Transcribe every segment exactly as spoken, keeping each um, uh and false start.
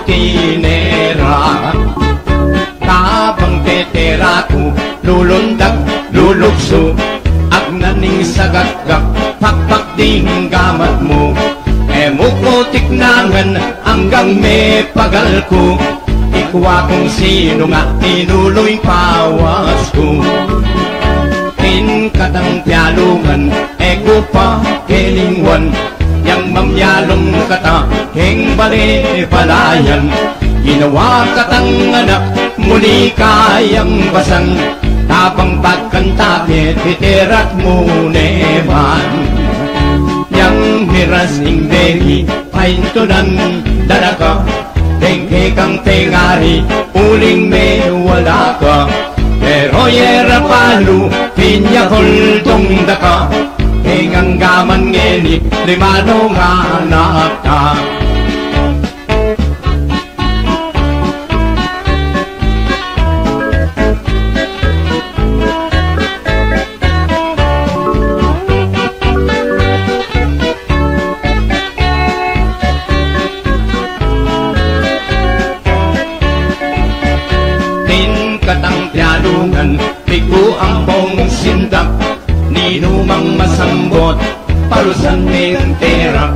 Tinera, kabang tetera ku, lulundag, luluksu, agnan ning sagakgak, pakpak ding gamat mu. E mu ku tiknangan anggang mepagal ku, ikwa kung sinu nga tinuluy pawas ku. King katang pialungan, e ku pa kelingwan, yang mamyalung kata keng bale-balayan. Ginawa katang anak, muli kayang basang, kabang pagkanta ke, titerak mu neman. Yang miras ning begi, paintunan da na ka, deng kekang pengari, uling mewala ka. Pero yera palu, pinya kultung da ka, keng ganggaman ngeni, limanu nga anak ka. King katang pialungan, piku ampong sindak, ninumang masambot, parusan me ing tera,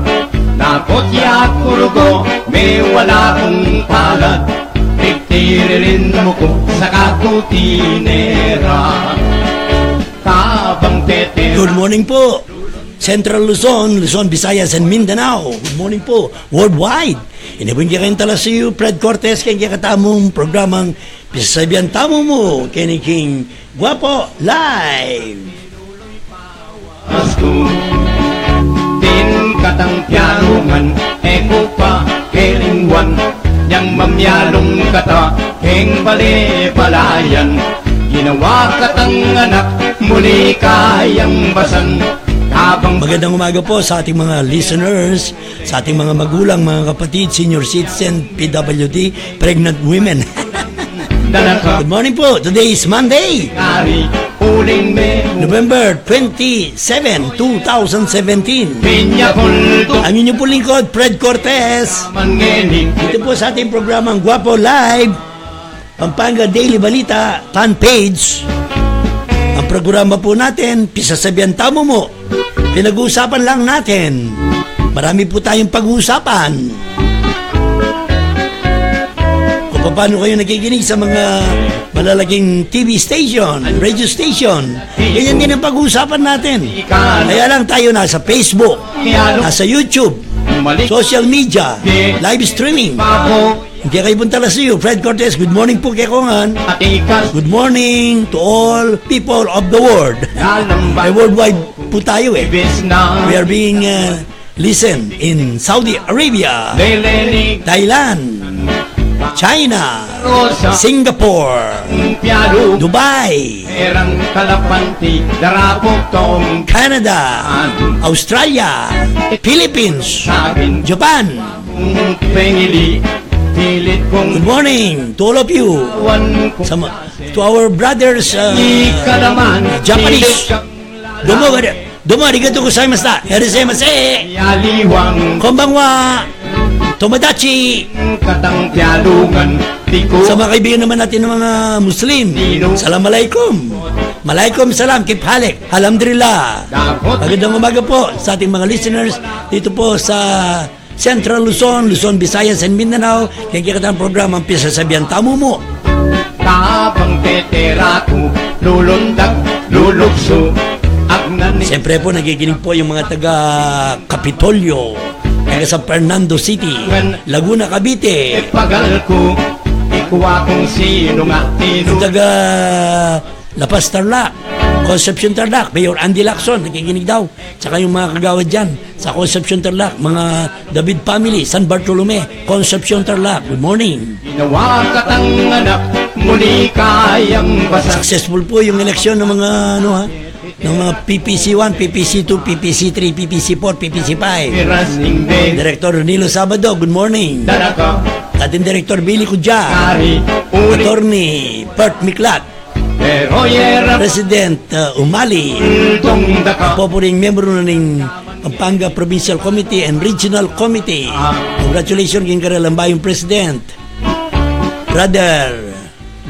napot ya kurugo, mewala kung palad, pigtiririn mu ku, saka ku tinera. Kabang tete. Good morning po, Central Luzon, Luzon, Visayas, and Mindanao. Good morning po, worldwide. Ini pu ing kekayung talasuyu, Fred Cortez, keng kekatamung programang Pisasabian Tamu Mu, keni king Guapo Live. Asku, king katang pialungan, e ku pa kelingwan, yang mamyalung kata keng bale-balayan. Ginawa katang anak, muli kayang basang, kabang. Magandang umaga po sa ating mga listeners, sa ating mga magulang, mga kapatid, senior citizen, P W D, pregnant women. Good morning po. Today is Monday, November twenty-seven, two thousand seventeen. Ang inyo pong lingkod, Fred Cortez. Dito po sa ating programang Guapo Live, Pampanga Daily Balita fan page. Ang programa po natin, Pisasabian Tamu Mu. Pinag-uusapan lang natin. Marami po tayong pag-uusapan. Kung paano kayo nakikinig sa mga malalaking T V station, radio station, ganyan din ang pag-uusapan natin. Kaya lang tayo nasa Facebook, nasa YouTube, social media, live streaming. King kekayung talasuyu, Fred Cortez, good morning po keka ngan. Good morning to all people of the world. Ay, worldwide po tayo eh. We are being uh, listened in Saudi Arabia, Thailand, China, Singapore, Dubai, Canada, Australia, Philippines, Japan. Good morning to all of you. Sa ma-, to our brothers, uh, Japanese. Domo, domo arigato gozaimashita. Erase mase. Konbanwa. Tomodachi. Sa mga kaibigan naman natin ng mga Muslim, Salam alaikum. Malaikum salam, kif halik? Alhamdulillah. Magandang umaga po sa ating mga listeners dito po sa Central Luzon, Luzon, Visayas, and Mindanao. Keng kekatang programang Pisasabian Tamu Mu. Kabang tetera ku, lulundag, luluksu, agnan ni. Siyempre po, nakikinig po yung mga taga Kapitolyo, taga San Fernando City, Laguna, Cavite. Pagal ku, ikwa kung sinu nga tinu. Taga La Paz, Tarlac, Concepcion, Tarlac, Mayor Andy Lacson, nakikinig daw. Tsaka yung mga kagawad dyan sa Concepcion, Tarlac, mga David family, San Bartolome, Concepcion, Tarlac, good morning. Ginawa katang anak, muli kayang basa. Successful po yung eleksyon ng mga, ano, ha, ng mga P P C one, P P C two, P P C three, P P C four, P P C five. Director Nilo Sabado, good morning. Dating Director Billy Cudya, Attorney Bert Miklat, President, uh, Umali, popuring miyembro na ning Pampanga Provincial Committee and Regional Committee. Congratulations king karelang bayung President, Brother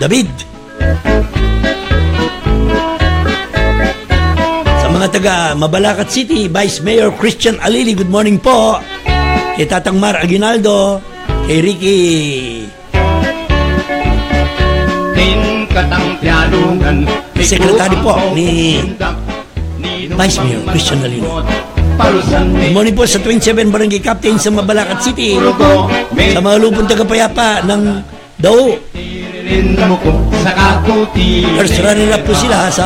David. Sa mga taga Mabalacat City, Vice Mayor Christian Alili, good morning po. Kay Tatang Mar Aguinaldo, kay Ricky Secretary po ni Vice Mayor Christian Alili. Good morning po sa twenty-seven Barangay Captain sa Mabalacat City. Sa mga lupung tagapayapa ng Dau. First runner-up po sila sa,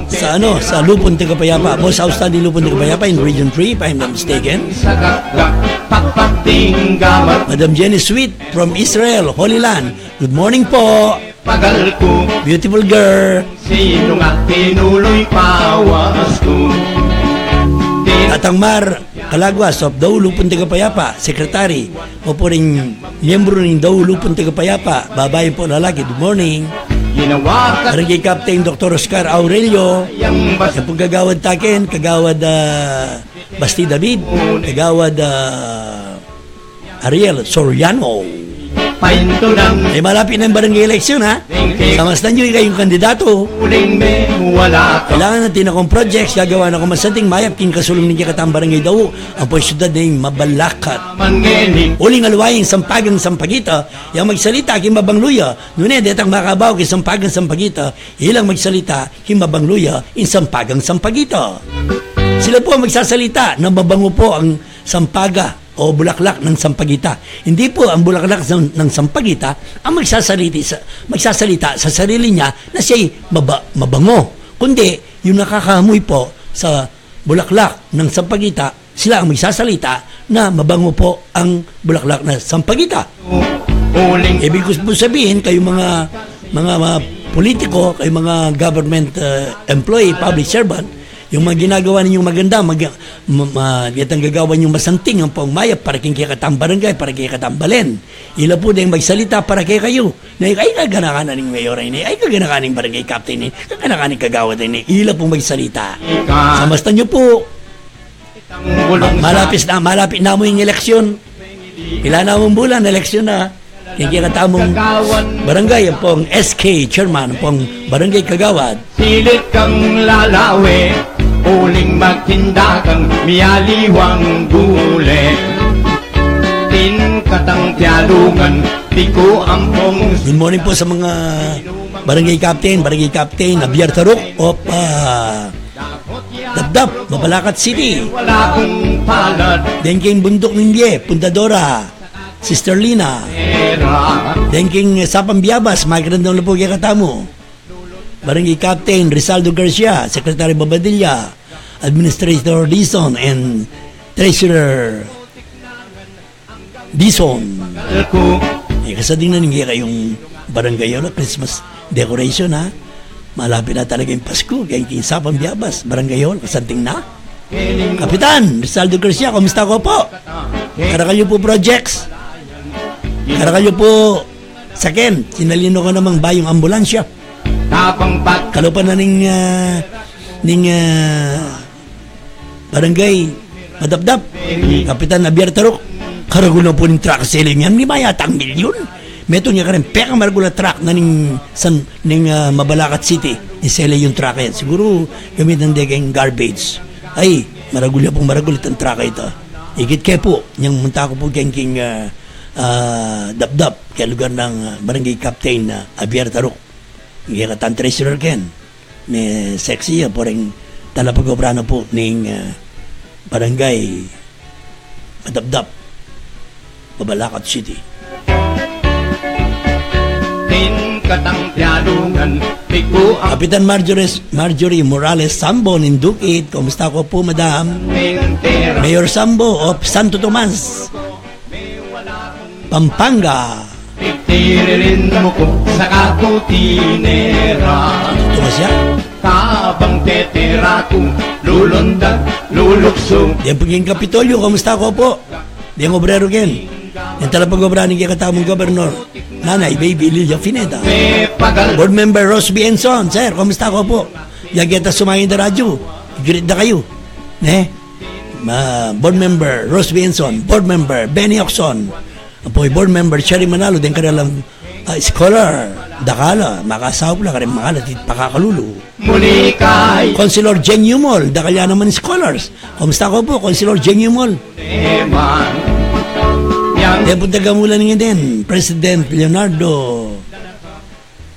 sa ano, sa lupung tagapayapa. Most outstanding lupung tagapayapa in Region three, if I'm not mistaken. Madam Jenny Sweet from Israel, Holy Land. Good morning po. Beautiful girl. Tatang Mar Calaguas of Dau Lupung Tagapayapa, Secretary. Opo ring miyembro ning Dau Lupung Tagapayapa, babae po, lalaki, good morning. Barangay Captain Doctor Oscar Aurelio. Yan pong kagawad taken, kagawad, ah, Basti David, kagawad, ah, Ariel Soriano. Ay, malapit na ing barangay election, ha? Sa mas nanyu ikayung kandidato, kailangan na atin akung projects, gagawan na kung masanting mayap king kasulung ning kekatang barangay Dau, ampo ing syudad ning Mabalacat. Uling aliwa ya ing Sampagang Sampaguita, yang magsalita king Mabangluya, nune detang makabaw king Sampagang Sampaguita, ilang magsalita king Mabangluya ing Sampagang Sampaguita. Sila po ang magsasalita na mabango po ang sampaga o bulaklak ng sampaguita. Hindi po ang bulaklak ng, ng sampaguita ang magsasaliti sa, magsasalita sa sarili niya na siya'y maba-, mabango, kundi yung nakakaamoy po sa bulaklak ng sampaguita, sila ang magsasalita na mabango po ang bulaklak na sampaguita. Ibig ko po sabihin, kayo mga, mga, mga politiko, kayo mga government, uh, employee, public servant, yung mga ginagawa ninyong maganda, mag-, ma-, ma-, detang gagawan yung masanting, ampong mayap para king kekatang barangay, para king kekatang balen. Ila po deng magsalita para kekayu. Na, ay, kaganakan na ning mayor ini, ay, kaganakan ning barangay captain ini, kaganakan ning kagawad ini, ila pong magsalita. Sa masta nyo po, ma-, malapit na, malapit na mu ing eleksyon. Ila na mung bulan, eleksyon na. King kekatamung barangay, ampong S K chairman, ampong barangay kagawad. Pilit kang lalawe, uling magtinda kang mialiwang gule. Tin katang pialungan, piku ampong. Good morning po sa mga barangay captain, barangay captain, Javier Taruk of, ah, Dapdap, Mabalacat City. Wala kong palad. Deng king Bunduk ning Bie, Pundadora, Sister Lina. Deng king Sapang Biabas, magandang umaga po kekatamu. Barangay Captain Rizaldo Garcia, Secretary Bobadilla, Administrator Dizon, and Treasurer Dizon. E, kasanting na ning kekayung barangay hall, Christmas decoration, ha? Malapit na talaga ing Pasko, keng king Sapang Biabas, barangay hall, kasanting na. Kapitan Rizaldo Garcia, kumusta ko po? Karakal yu po projects? Karakal yu po saken? Sinalin ko namang bayung ambulansya. Tapang pat- Kalupa na ning, ah, ning, ah, barangay Madapdap. Kapitan Javier Taruk, karagul na pu ning truck sele niyan, limang yatang milyon. Metung ya karin, pekamaragul a truck na ning san, ning, ah, Mabalacat City, ning sele yung truck yan. Siguru, gamitan de keng garbage. Ay, maragul ya pung maragul itang truck a ita. Ikit ke pu, nyang munta ku pu keng king, ah, ah, Dapdap, keng lugar nang, ah, barangay captain na Javier Taruk. Ing kekatang treasurer ken, me sexy ya, poreng talapag-obra na pu ning, ah, barangay Madapdap, Mabalacat City. Tin katang pialungan, piku ang Kapitan Marjorie, Marjorie Morales Sambo ning Duquit, kumusta ko po, madam? Mayor Sambo of Santo Tomas, Pampanga. Tiririn mo ko sa kakutinera. Tumas ya? Tabang tetera ko, lulundag, lulukso. Deng king Kapitolyo, kumusta ko po? Deng obrero ken. Deng talapag-obra ning kekatamung gobernor, Nanay Baby Lilia Pineda. Board member Rose Bienson, sir, kumusta ko po? Deng keta sumayin da radyo, greet da kayu. Ne? Ma, board member Rose Benson, board member Benny Oxon, apoy board member Cherry Manalo, deng kanalang, ah, scholar, dakal la, makasaup la, kareng makalat, it pakakalulu. Muli kay Councilor Jeng Yumol, dakal ya naman scholars. Kumusta ko po, Councilor Jeng Yumol? Eman. Yang Deputy Gamulan ngeden, President Leonardo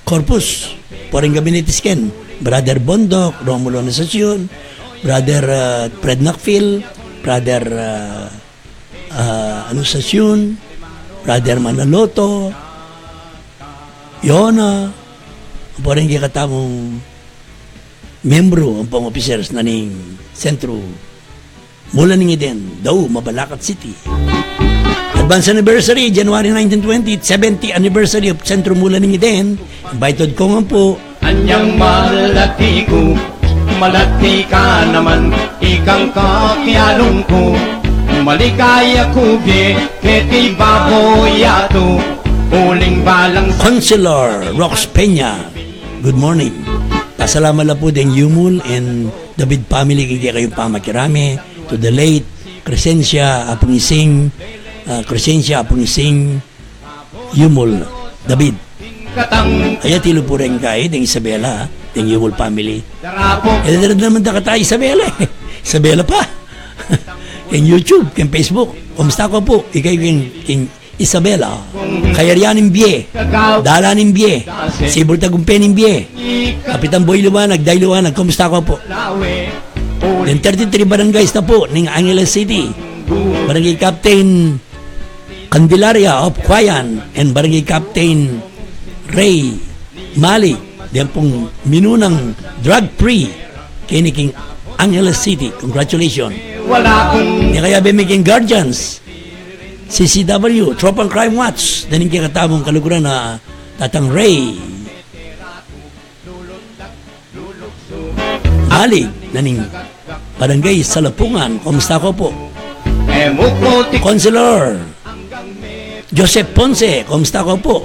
Corpus, foreign gabinete sken, Brother Bondok, Romulo Anastacion, Brother, ah, Fred Nakfil, Brother, ah, ah, Anastacion, Brother Manaloto, Yona, foreign kekatamung miyembro, ampong officers na ning Sentro Mula ning Eden, Dau, Mabalacat City. Advance anniversary, January nineteen twenty, seventy anniversary of Sentro Mula ning Eden. Invited ko nga po. Anyang malati ku, malati ka naman, ikang kakialung ku. Maligaya ku bie, keti babo yatu, uling balang Councilor Rox Peña, good morning. Pasalamat la pu deng Yumul and David family, kaya kayu pamakirame, to the late Crescencia Apungising, ah, Crescencia Apungising Yumul David. Katang Aya tilu pu reng kai, deng Isabela, deng Yumul family. Darapo. E, dara naman da kata Isabela, eh. Isabela pa. Keng YouTube, keng Facebook. Kumusta ko po? Ikayu keng, keng Isabela, kayarian ning bie, dalan ning bie, sibul tagumpe ning bie. Kapitan Boy Liwanag, Day Liwanag, kumusta ko po? Then thirty-three barangays na po ning Angeles City. Barangay Captain Candelaria of Cuayan and Barangay Captain Ray Mali. Then pung minunang drug-free keni king Angeles City. Congratulations. Wala kung Yan kaya bemiging guardians. C C W, Tropang Crime Watch, daning kekatamung kaluguran na Tatang Ray Mali, na ning Barangay Salapungan, kumusta ko po? Councilor Joseph Ponce, kumusta ko po?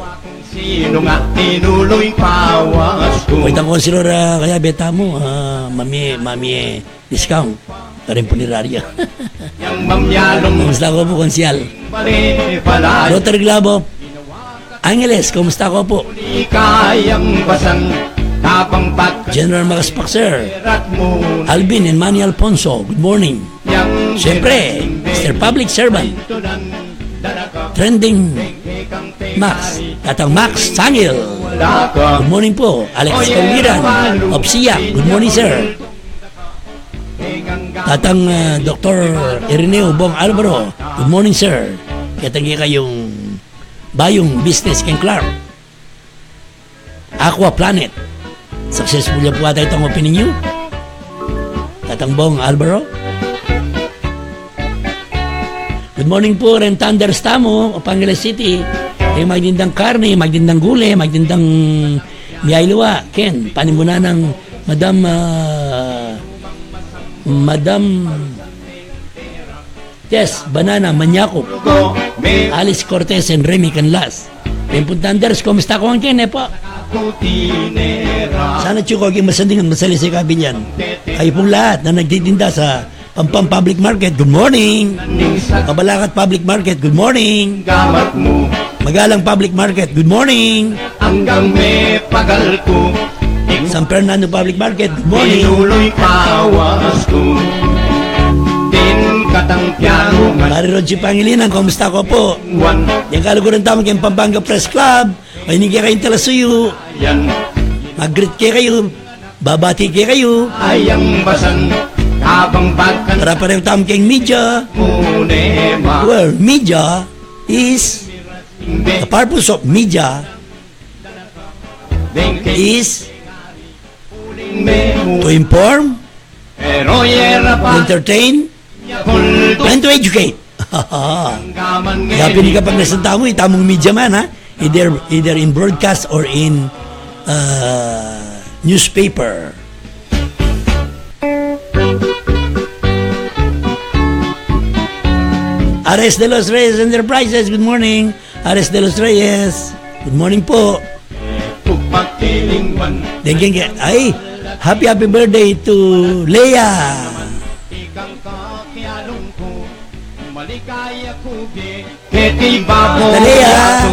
Sino nga tinuloy pawas ko? Wait, ang Councilor, ah, kaya beta mo, ah, mami, mami, discount. Karin punerarya. Yang mamyalong Kumusta ko po, Konsyal? Bale pala. Rotary Club of Angeles, kumusta ko po? Kayang basang tabang pag General Max Paxer, Alvin and Manny Alfonso, good morning. Yang Siyempre, Mister Public Servant, Trending Max, Tatang Max Sangil. Good morning po. Alex Calviran of Siak. Good morning, sir. Tatang, ah, Doktor Irineo Bong Alvaro. Good morning, sir. Ketang kekayung bayung business keng Clark. Aqua Planet. Successful ya po ata itang opening yu, Tatang Bong Alvaro. Good morning po, reng Thunders tamu, of Angeles City. Keng magtindang karne, magtindang gule, magtindang miyaliwa, ken panimunan nang Madam, ah, Madam Yes, Banana, Manyakup, Alice Cortez, and Remy Canlas. Pempun Thunders, kumusta ko ang kene po? Sana tsuko king masanding at masalisay kabilyan. Kayu pung lahat na nagtitinda sa Pampang Public Market, good morning. Mabalacat Public Market, good morning. Magalang Public Market, good morning. Hanggang me pagal ku. San Fernando Public Market, good morning. Pinulo'y pawas ku. Din katang piano man. Pare Roger Pangilinan, kumusta ko po? Yan kaluguran tamu keng Pampanga Press Club. Ay, ini kekayung talasuyu. Yan. Mag-greet kekayu. Babati kekayu. Ayang basan. Tabang bakan. Para pareho tamu keng media. Munema. Well, media is The purpose of media is to inform, to entertain, and to educate. Kaya pini kapag nasan tamu, itamung media man, ha? Either, either in broadcast or in, uh, newspaper. Ares de los Reyes Enterprises, good morning. Ares de los Reyes, good morning po. Deng keng, ay, happy, happy birthday to Leah. Keti babo Talaya.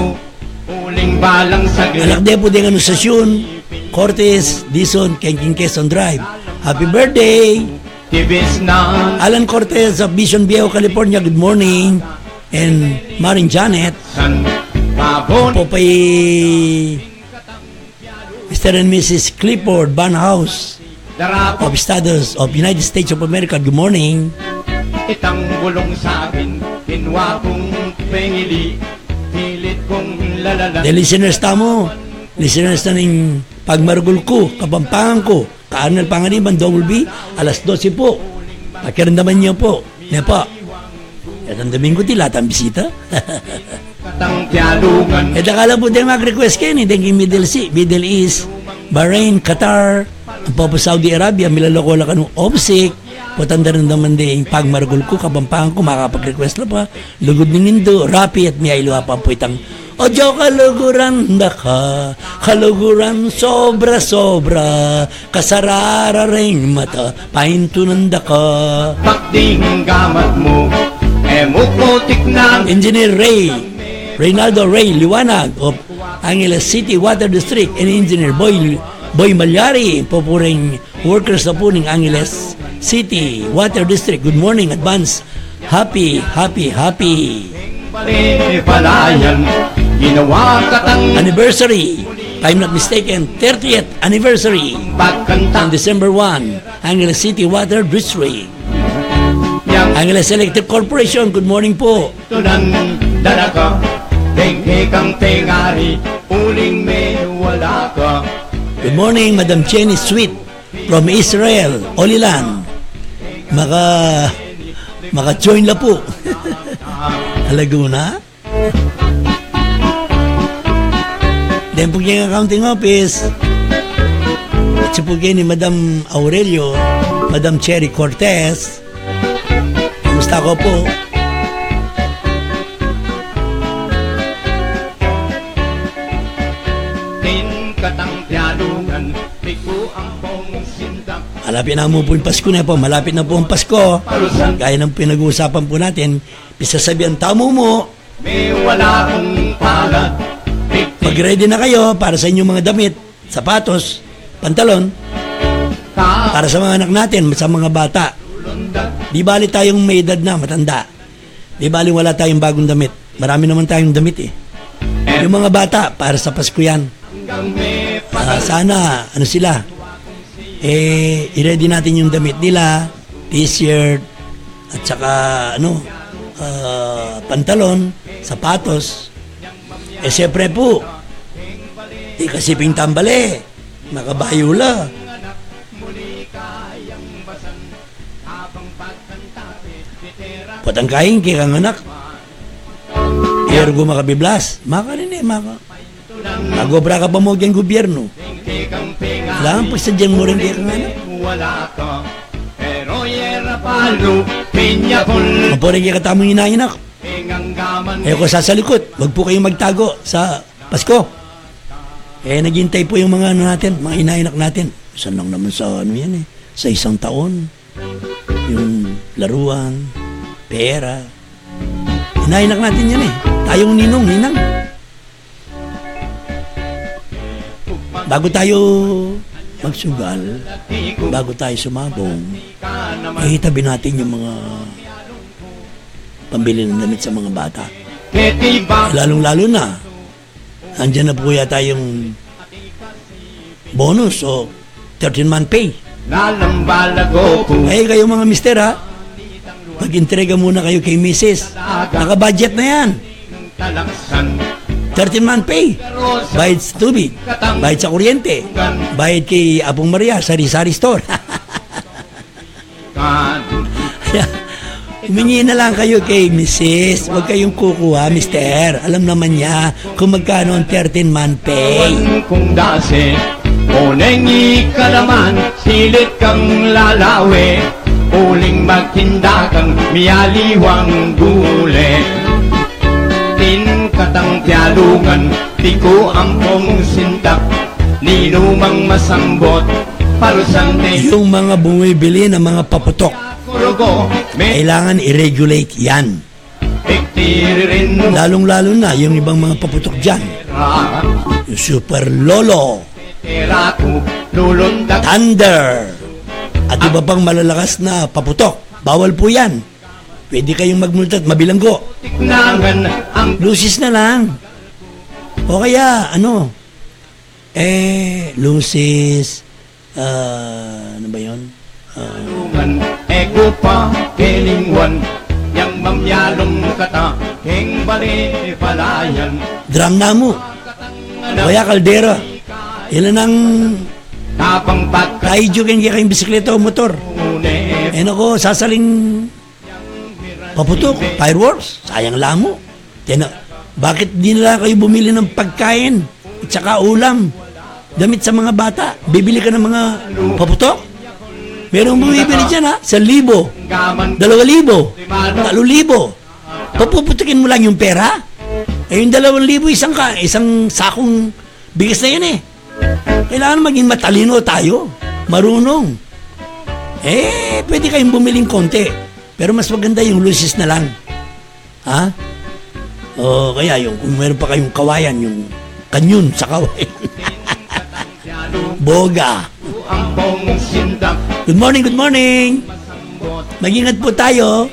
Uling balang saglit. Anak de pu deng Anunciacion Cortez Dizon, Kengking Quezon Drive. Happy birthday! Tibis na. Alan Cortez of Vision Viejo, California, good morning. And Maring Janet. San, babon. Popay Mister and Missus Clifford Van House of Estados of United States of America, good morning. Itang bulong sa akin, kinwa kung pengili, pilit kong lalala. The listeners tamu, listeners na ning Pagmaragul Ku, Kapampangan Ku, ka Arnel Panganiban, Double B, alas dose pu. Pakiramdaman yu pu. Ne pu. Itang Domingo, tila tang bisita. Katang Tialungan. E dakal la pu deng mag-request keni, deng Middle Sea, Middle East, Bahrain, Qatar, ampo pu Saudi Arabia, milalako la kanu, homesick, potang daramdaman deng Pagmaragul Ku, Kapampangan Ku, makapag-request la pa, Lugud ning Indu, Rapi at Mia Iluapa pu itang, O Dios, kaluguran da ka, kaluguran sobra-sobra, kasarara ring mata, paintunan da ka. Pagding gamat mu, e mu putik na. Engineer Ray, Reynaldo Ray Liwanag of Angeles City Water District, and Engineer Boy, Boy Malyari, pu pu ring workers na pu ning Angeles City Water District. Good morning, advance. Happy, happy, happy. Bale, palayan, ginawa katang anniversary. If I'm not mistaken, thirtieth anniversary. Pagkanta. On December one, Angeles City Water District. Yang Angeles Electric Corporation, good morning po. Tunan, dalaka, tengke kang tengari, uling me wala ka. Good morning, Madam Jenny Sweet from Israel, Holy Land. Maka, maka-join la po. Laguna. Deng pu keng accounting office. At siya po keni Madam Aurelio, Madam Cherry Cortez. Kumusta ko po? Malapit na mu pu ing Pasko ne po. Malapit na pu ing Pasko. Gaya ng pinag-uusapan po natin, pisasabian tamu mu, Mag-ready na kayo para sa inyong mga damit, sapatos, pantalon, para sa mga anak natin, sa mga bata. Di bali tayong may edad na, matanda. Di bali wala tayong bagong damit. Marami naman tayong damit eh. Yung mga bata, para sa Pasko yan. Ah, sana, ano sila, eh, i-ready natin yung damit nila, t-shirt, at saka, ano, ah, pantalon, sapatos. Eh, siyempre po, di kasi pintambale, makabayu la. Potang kain kekang anak. Iyar gu makabiblas. Maka rin eh, maka. Mag-obra ka pa mu keng gubyernu. Kailangan pagsadyan mu rin kekang anak. Ampo rin kekatamung ina, inak. E ko sasalikut, wag po kayong magtago sa Pasko. Eh, naghihintay po yung mga ano natin, mga ina, inak natin. Minsan lang naman sa ano yan eh, sa isang taon. Yung laruan, pera. Ina, inak natin yan eh. Tayong ninong, ninang. Bago tayo magsugal, bago tayo sumabong, eh, itabi natin yung mga pambili ng damit sa mga bata. Lalong-lalo na, andyan na po yata yung bonus o thirteen-month pay. Lalambalago po. Eh, kayo mga mister, ha? Mag-entrega muna kayo kay misis. Naka-budget na yan. Thirteen-month pay. Bayad sa tubig. Bayad sa kuryente. Bayad kay Apong Maria, sari-sari store. Humingi na lang kayo kay misis. Huwag kayong kukuha, mister. Alam naman niya kung magkano ang thirteen-month pay. Kung dase, o nengi ka naman, silit kang lalawe. Uling magtinda kang miyaliwang gule. Tin katang Tialungan, piko ampong sintak, ninumang masambot, parusante. Yung mga bumibili ng mga paputok, kailangan i-regulate yan. Lalong-lalo na yung ibang mga paputok dyan. Yung Super Lolo, Thunder, at iba pang malalakas na paputok. Bawal po yan. Pwede kayong magmulta at mabilanggo. Lusis na lang. O kaya, ano, eh, lusis, ah, ano ba yun? Ah, Luman, eko pa, kelingwan, yang mamyalong kata, keng bale palayan. Drum namu. O kaya kaldera. Ilan ang Tabang pagka tayo, kaya kayong bisikleta o motor. Une. Eh, nako, sasaling paputok, fireworks, sayang la mu. Tena, bakit di na lang kayo bumili ng pagkain at saka ulam, damit sa mga bata? Bibili ka ng mga paputok? Merong bumibili dyan, ha? Sa libo, dalawa libo, talo libo. Papuputukin mo lang yung pera? Eh, yung dalawang libo, isang ka, isang sakong bigas na yun, eh. Kailangan maging matalino tayo, marunong. Eh, pwede kayong bumiling konti. Pero mas maganda yung lusis na lang. Ha? O kaya yung, kung meron pa kayong kawayan, yung kanyun sa kawayan. Boga. Good morning, good morning. Mag-ingat po tayo.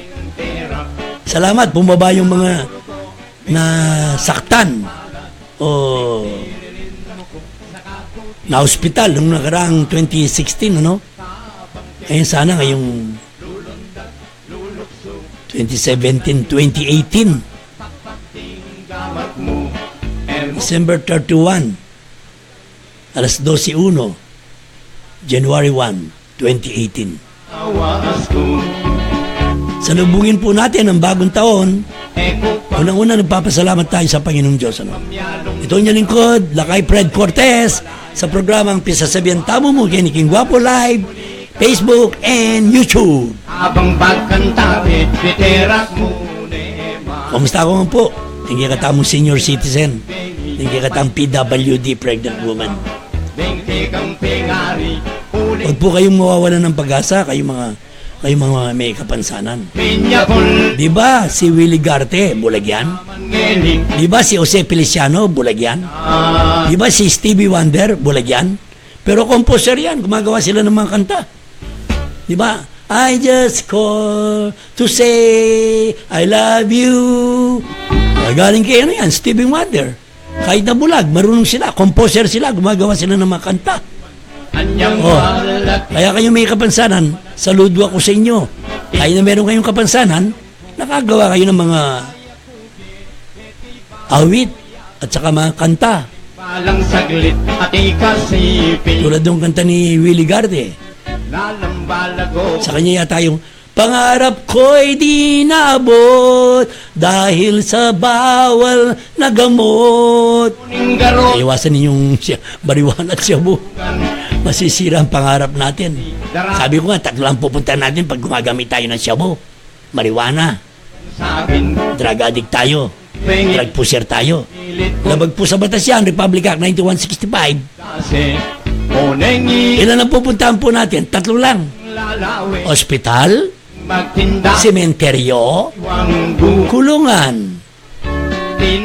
Salamat, bumaba yung mga nasaktan o na-hospital nung nakaraang twenty sixteen, ano? Ngayon sana, ngayong twenty seventeen, twenty eighteen, December thirty-one, alas dose uno, January one, twenty eighteen. Salubungin po natin ang bagong taon. Unang-una, nagpapasalamat tayo sa Panginoong Diyos, ano? Ito ang inyong lingkod, Lakay Fred Cortez, sa programang Pisasabian Tamu Mu, keni king Guapo Live, Facebook, and YouTube. Abang bagkanta, pitpitirang mu ne ma. Kumusta ka man po? King kekatamung senior citizen, king kekatamung P W D pregnant woman. Bengke kang pengari, uli. Huwag po kayong mawawalan ng pag-asa, kayong mga, kayong mga may kapansanan. Pinya pul. Di ba si Willie Garte, bulag yan? Ngeni. Di ba si Jose Feliciano, bulag yan? Ah. Di ba si Stevie Wonder, bulag yan? Pero composer yan, gumagawa sila ng mga kanta. Di ba? "I just call to say I love you." Ah, galing kay ano yan, Stevie Wonder. Kahit na bulag, marunong sila, composer sila, gumagawa sila ng mga kanta. Anyang. Oh, malat. Kaya kayo may kapansanan, saludo ako sa inyo. Kahit na meron kayong kapansanan, nakagawa kayo ng mga awit at saka mga kanta. Palang saglit at ikasipin. Tulad ng kanta ni Willie Garte. Lalambalago. Sa kanya yata yung, "Pangarap ko'y di naabot dahil sa bawal na gamot." Ninggaro. Iwasan ninyong siya, marijuana at shabu. Masisira ang pangarap natin. Sabi ko nga, tatlo lang pupuntahan natin pag gumagamit tayo ng shabu. Marijuana. Drug addict tayo. Drug pusher tayo. Labag po sa batas yan, Republic Act ninety-one sixty-five. Ilan ang pupuntahan po natin? Tatlo lang. Ospital, sementeryo, kulungan.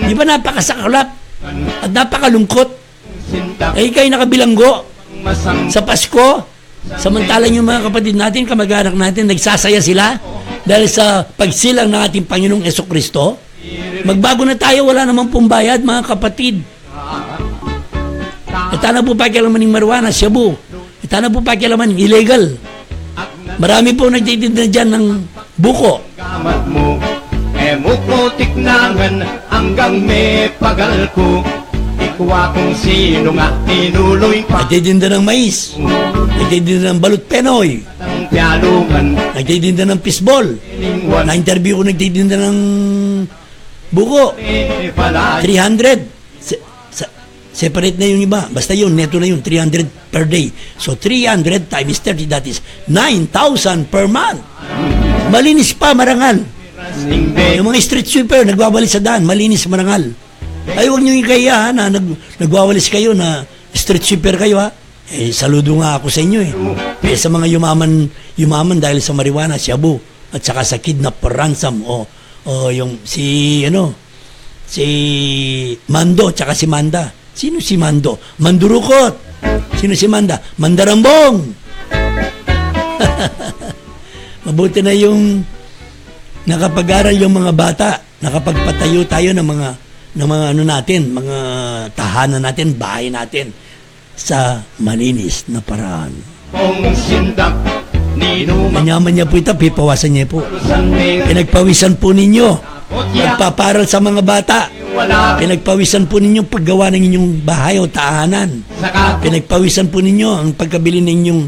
Di ba napakasaklap at napakalungkot? Eh, kayo nakabilanggo sa Pasko. Samantalang yung mga kapatid natin, kamag-anak natin, nagsasaya sila dahil sa pagsilang ng ating Panginoong Hesukristo. Magbago na tayo, wala naman pong bayad, mga kapatid. E ta na pu pakialaman ing marijuana, shabu. E ta na pu pakialaman ing illegal. Marami pong nagtitinda diyan ng buko. Gamat mu, e mu ku tiknangan anggang mepagal ku. Ikwa kung sino nga inuloy pa. Nagtitinda ng mais. Nagtitinda ng balut penoy. Ang pialungan. Nagtitinda ng fishball. Lingwan. Na-interview ko nagtitinda ng buko. E pala. Three hundred. Se-, sa-, separate na yung iba. Basta yun, neto na yun, three hundred per day. So, three hundred times thirty, that is nine thousand per month. Malinis pa, marangal. Yung mga street sweeper, nagwawalis sa daan, malinis, marangal. Ay, huwag niyo ikahiya, ha, na nag-, nagwawalis kayo, na street sweeper kayo, ha. Eh, saludo nga ako sa inyo, eh. Eh, sa mga yumaman, yumaman dahil sa marijuana, shabu, at saka sa kidnap for ransom o O, yung si, ano, si Mando, tsaka si Manda. Sino si Mando? Mandurukot. Sino si Manda? Mandarambong. Mabuti na yung nakapag-aral yung mga bata. Nakapagpatayo tayo ng mga, ng mga ano natin, mga tahanan natin, bahay natin sa malinis na paraan. Kung sindak, ninumang Manyaman niya po ito, pipawasan niya po. Pinagpawisan po ninyo. Nagpaparal sa mga bata. Pinagpawisan po ninyo paggawa ng inyong bahay o tahanan. Pinagpawisan po ninyo ang pagkabili ng inyong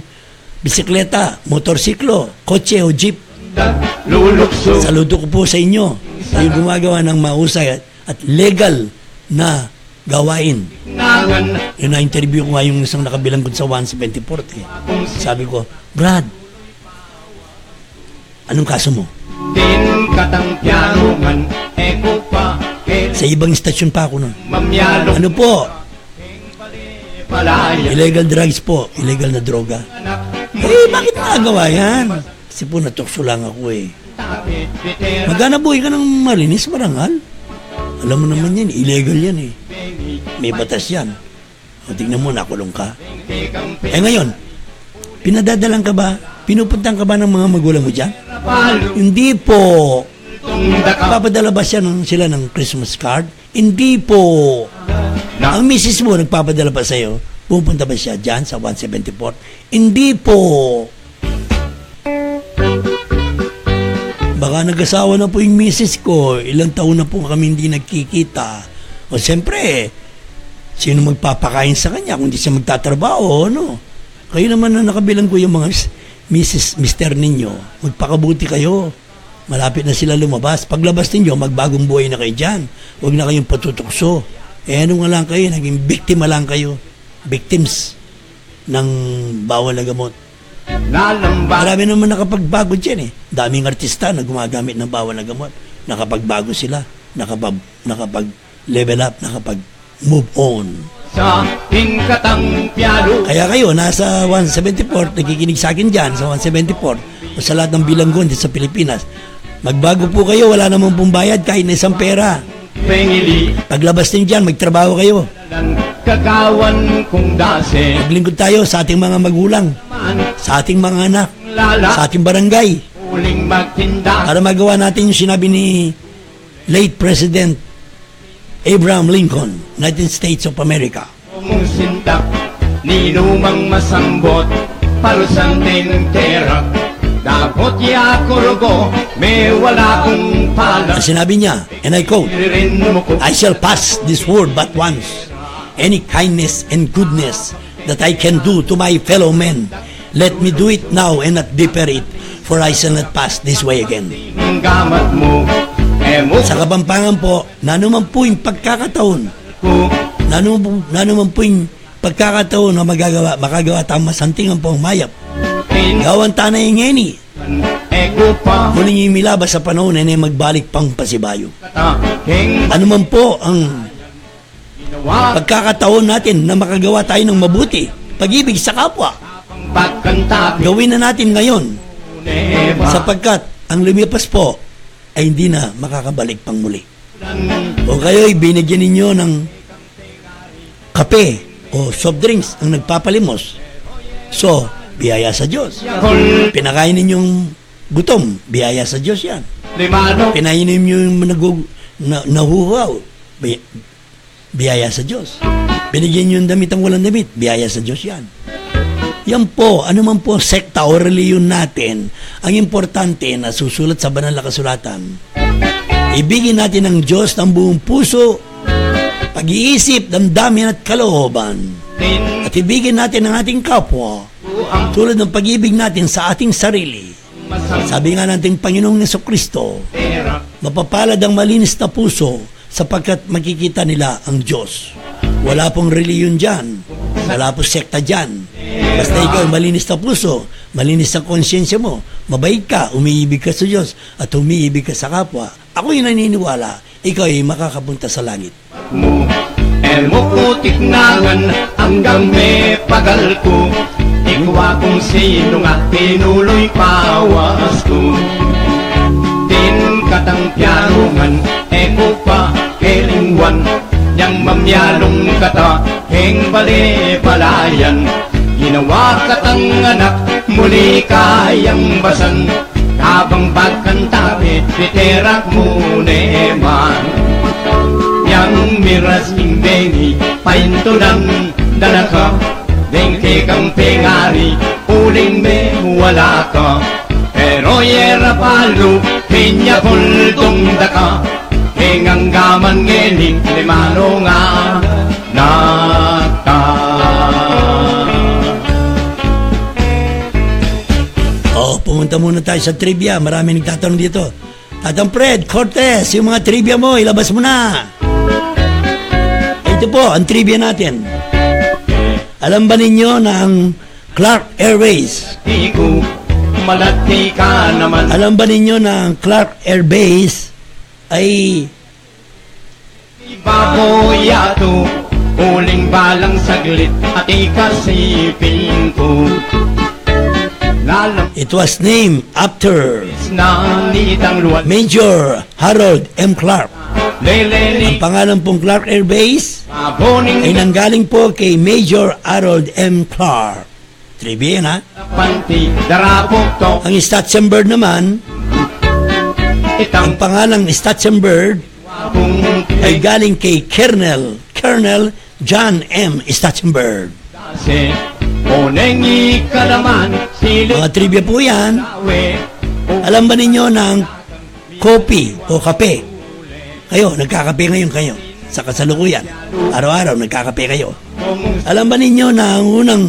bisikleta, motorsiklo, kotse o jeep. Lulukso. Saludo ko po sa inyo. Yung gumagawa ng mausay at legal na gawain. Yung na-interview ko nga yung isang nakabilanggo sa one seventy-fourth eh. Sabi ko, "Brad, anong kaso mo?" Din katang piano man, eko pa, eh, Sa ibang istasyon pa ako nun. Mamyalo. Ano po? Palaya. Illegal drugs po, illegal na droga. Eh, bakit nagawa yan? Kasi po, natukso lang ako eh. Maghanap buhay ka ng malinis, marangal. Alam mo naman yan, illegal yan eh. May batas yan. O, tingnan mo, nakulong ka. Eh ngayon, pinadadalan ka ba? Pinupuntahan ka ba ng mga magulang mo dyan? Hindi po. Papadala ba siya ng, sila ng Christmas card? Hindi po. Ang misis mo nagpapadala ba sa'yo? Pupunta ba siya dyan sa one seventy-four? Hindi po. Baka nag-asawa na po yung misis ko, ilang taon na po kami hindi nagkikita. O siyempre, sino magpapakain sa kanya kung di siya magtatrabaho, ano? Kayo naman na nakabilanggo yung mga s-, misis, mister ninyo, magpakabuti kayo. Malapit na sila lumabas. Paglabas ninyo, magbagong buhay na kayo dyan. Huwag na kayong patutukso. Eh, ano nga lang kayo, naging biktima lang kayo. Victims ng bawal na gamot. Lalamba. Marami naman nakapagbago dyan eh. Daming artista na gumagamit ng bawal na gamot. Nakapagbago sila. Nakapag-, nakapag-level up. Nakapag-move on. Sa tingkatang pialo. Kaya kayo, nasa one seventy-four, nakikinig sa akin dyan sa one seventy-four o sa lahat ng bilanggo dyan sa Pilipinas, magbago po kayo, wala naman pong bayad kahit na isang pera. Pengili. Paglabas ninyo dyan, magtrabaho kayo. Kagawan kong dase. Maglingkod tayo sa ating mga magulang, sa ating mga anak, sa ating barangay. Uling magtinda. Para magawa natin yung sinabi ni late President Abraham Lincoln, United States of America. Kung sindak, ninumang masambot, parusan din tera. Dapot ya kurugo, me wala kung pala. Ang sinabi niya, and I quote, "I shall pass this world but once. Any kindness and goodness that I can do to my fellow men, let me do it now and not defer it, for I shall not pass this way again." Gamat mo, eh, mo. Sa Kapampangan po, nanu man po yung pagkakataon, nanu, nanu man po yung pagkakataon na magagawa, makagawa tang masanting ampong mayap. Gawan ta na ing ngeni. Uling ing milabas a panaun, e ne magbalik pang pasibayu. Ano man po ang pagkakataon natin na makagawa tayo ng mabuti, pag-ibig sa kapwa, gawin na natin ngayon, sapagkat ang lumipas po ay hindi na makakabalik pang muli. Kung kayo'y binigyan ninyo ng kape o soft drinks ang nagpapalimos, so, biyaya sa Diyos. Pinakain ninyong gutom, biyaya sa Diyos yan. Pinainom niyo yung nagu-, na, nahuhaw, bi-, biyaya sa Diyos. Binigyan niyo yung damit ang walang damit, biyaya sa Diyos yan. Yan po, anuman po sekta o relihiyon natin, ang importante na susulat sa banal na kasulatan. Ibigin natin ang Diyos ng buong puso, pag-iisip, damdamin at kalooban. At ibigin natin ang ating kapwa tulad ng pag-ibig natin sa ating sarili. Sabi nga ng ating Panginoong Jesucristo, "Mapapalad ang malinis na puso, sapagkat makikita nila ang Diyos." Wala pong relihiyon diyan. Wala pong sekta diyan. Basta ikaw ay malinis na puso, malinis ang konsyensya mo, mabait ka, umiibig ka sa Diyos, at umiibig ka sa kapwa, ako'y naniniwala, ikaw ay makakapunta sa langit. Mu, e mu ku tiknangan anggang mepagal ku, ikwa kung sinu nga tinuluy pawas ku. Tin kat Tang pianu man, e ku pa kelingwan, yang mamyalung kata, heng bale palayan. Ginawa katang anak, muli kayang basan, kabang bagkan tabi, piterak mu ne man. Yang miras ing beni, paintunan da na ka, deng kekang pengari, uling me wala ka. Pero yera palu, pinya kultung da ka, heng anggaman ngeni, limano nga naka. Oh, pumunta muna tayo sa trivia. Marami nagtatanong dito. Tatang Fred Cortez, yung mga trivia mo, ilabas mo na. Ito po ang trivia natin. Alam ba ninyo na ang Clark Air Base? Di ku malati ka naman. Alam ba ninyo na ang Clark Air Base ay Babo yatu, uling balang saglit, at ikasipin ku. Lalam It was named after na nitang luwan. Major Harold M. Clark. Lele ni Ang pangalan pong Clark Air Base Babo ning ay nanggaling po kay Major Harold M. Clark. Trivia yan, ha? Panti, darapok to. Ang Stetson bird naman, Itang ang pangalang Stetson bird wapung ay galing kay Colonel, Colonel John M. Stetson bird. Kasi, oneng ikalaman, sili Mga trivia po yan. Alam ba ninyo na ang kopi o kape? Kayo, nagkakape ngayon kayo. Sa kasalukuyan, araw-araw, nagkakape kayo. Alam ba ninyo na ang unang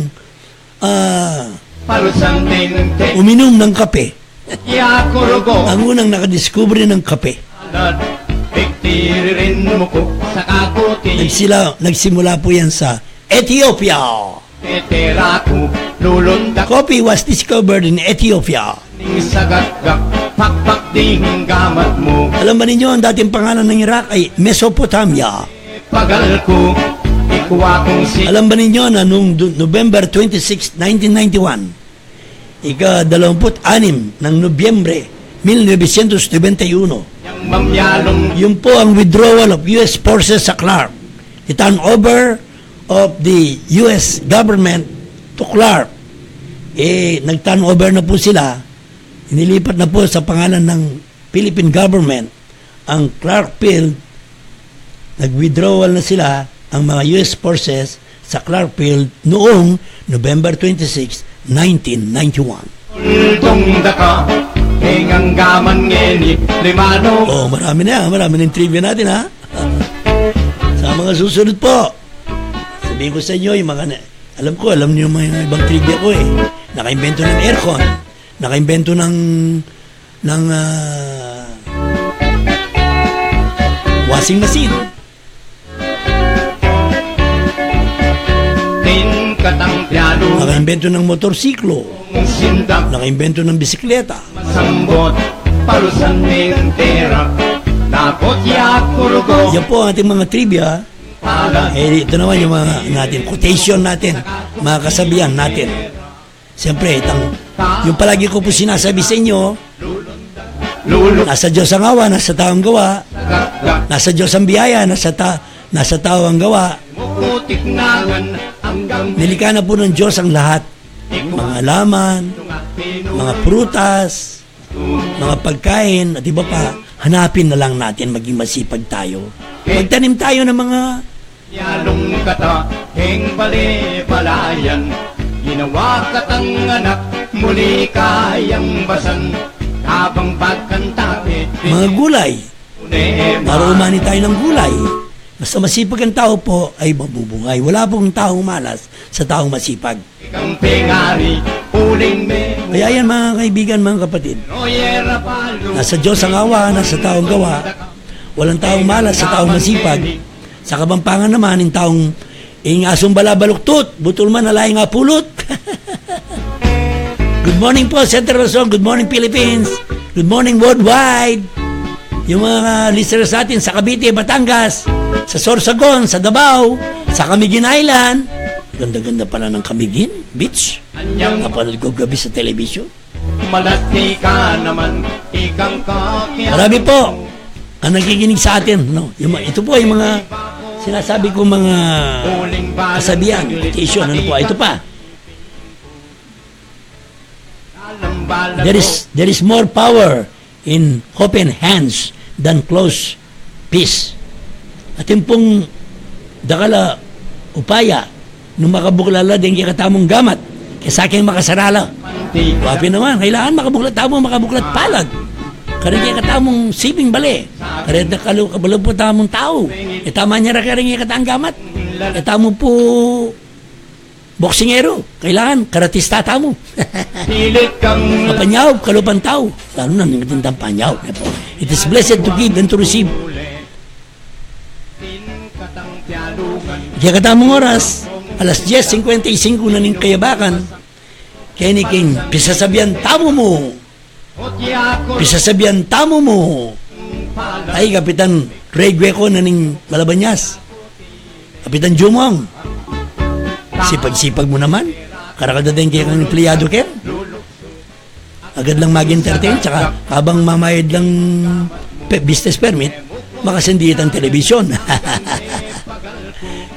ah, Palusang tente. Uminom ng kape. Yakurugo. Ang unang nakadiskubre ng kape. Alad, piktiririn mo ko sa kakuti. Nagsila, nagsimula po yan sa Ethiopia. Teteraku, lulundak. Coffee was discovered in Ethiopia. Ning sagakgak, pakpak ding gamat mo. Alam ba ninyo, ang dating pangalan ng Iraq ay Mesopotamia? Pagal ku, ikwa kung si Alam ba ninyo na nung Du- November twenty-six, nineteen ninety-one, ika-dalawampu't anim ng Nobyembre, mil novecientos noventa y uno, Yang mamyalong yun po ang withdrawal of U S forces sa Clark. The turnover of the U S government to Clark. Eh, nag-turnover na po sila. Inilipat na po sa pangalan ng Philippine government ang Clark Field. Nag-withdrawal na sila, ang mga U S forces, sa Clark Field noong November twenty-six, nineteen ninety-one. Ultong daka, henganggaman ngeni, limano. Oh, marami na, marami na yung trivia natin, ha? Sa mga susunod po, sabihin ko sa inyo, yung mga na- alam ko, alam niyo yung mga ibang trivia ko, eh. Nakaimbento ng aircon. Nakaimbento ng, ng, ah, washing machine. Tin katang piano. Nakaimbento ng motorsiklo. Sindak. Nakaimbento ng bisikleta. Masambot. Palusan ng pera. Napot ya kurugo. Yan po ang ating mga trivia. Eh, ito naman yung mga natin, quotation natin, mga kasabihan natin. Siyempre, itang, yung palagi ko po sinasabi sa inyo, nasa Diyos ang awa, nasa tao ang gawa. Nasa Diyos ang biyaya, nasa ta-, nasa tao ang gawa. Nilikha na po ng Diyos ang lahat. Mga halaman, mga prutas, mga pagkain, at iba pa, hanapin na lang natin, maging masipag tayo. Magtanim tayo ng mga Yalung kata, heng bale palayan, ginawa katang anak, muli kayang basan, tabang pagkanta, mga gulay. Para umani tayo ng gulay. Basta masipag ang tao po ay mabubungay. Wala pong taong malas sa taong masipag. Kaya yan, mga kaibigan, mga kapatid. Nasa Diyos ang awa, nasa tao ang gawa. Walang taong malas sa taong masipag. Sa Kapampangan naman, ing taong, ing asong balabaluktut, butul man, ala ing apulot. Good morning po, Central Luzon. Good morning, Philippines. Good morning, worldwide. Yung mga listeners natin sa Cavite, Batangas, sa Sorsogon, sa Davao, sa Camiguin Island. Ganda-ganda pala ng Camiguin Beach. Napanood ko gabi sa television. Malati ka naman, ikang kakiat. Marami po ang nakikinig sa atin, no? Yung ma-, ito po ay mga sinasabi ko, mga kasabihan, quotation, ano po, ito pa. There is, there is more power in open hands than closed fist. Atin pung dakal a upaya nung makabuklat la deng kekatamung gamat kesa keng makasara la. Wa pin naman, kailangan makabuklat tamu, makabuklat palad kareng kekatamung siping bale. Kareng kalu-, kabalu pu tamung tau. E tamu nyara kareng kekatang gamat. E tamu pu boksingero, kailangan karatista tamu. Pilit kang mapanyawab, kalupa nang tau. Lalu na ning atin tang panyawab. It is blessed to give and to receive. Kekatamung oras, alas dyes singkwenta y singko na ning kayabakan. Keni king pisasabian tamu mu. Pisasabian tamu mu. Ay, Kapitan Rey Gueco na ning Malabanyas. Kapitan Jumong, sipag-sipag mu naman. Karakal da deng kekang empleyado ken. Agad lang mag-entertain, tsaka habang mamayad lang pe-, business permit, makasindi itang telebisyon.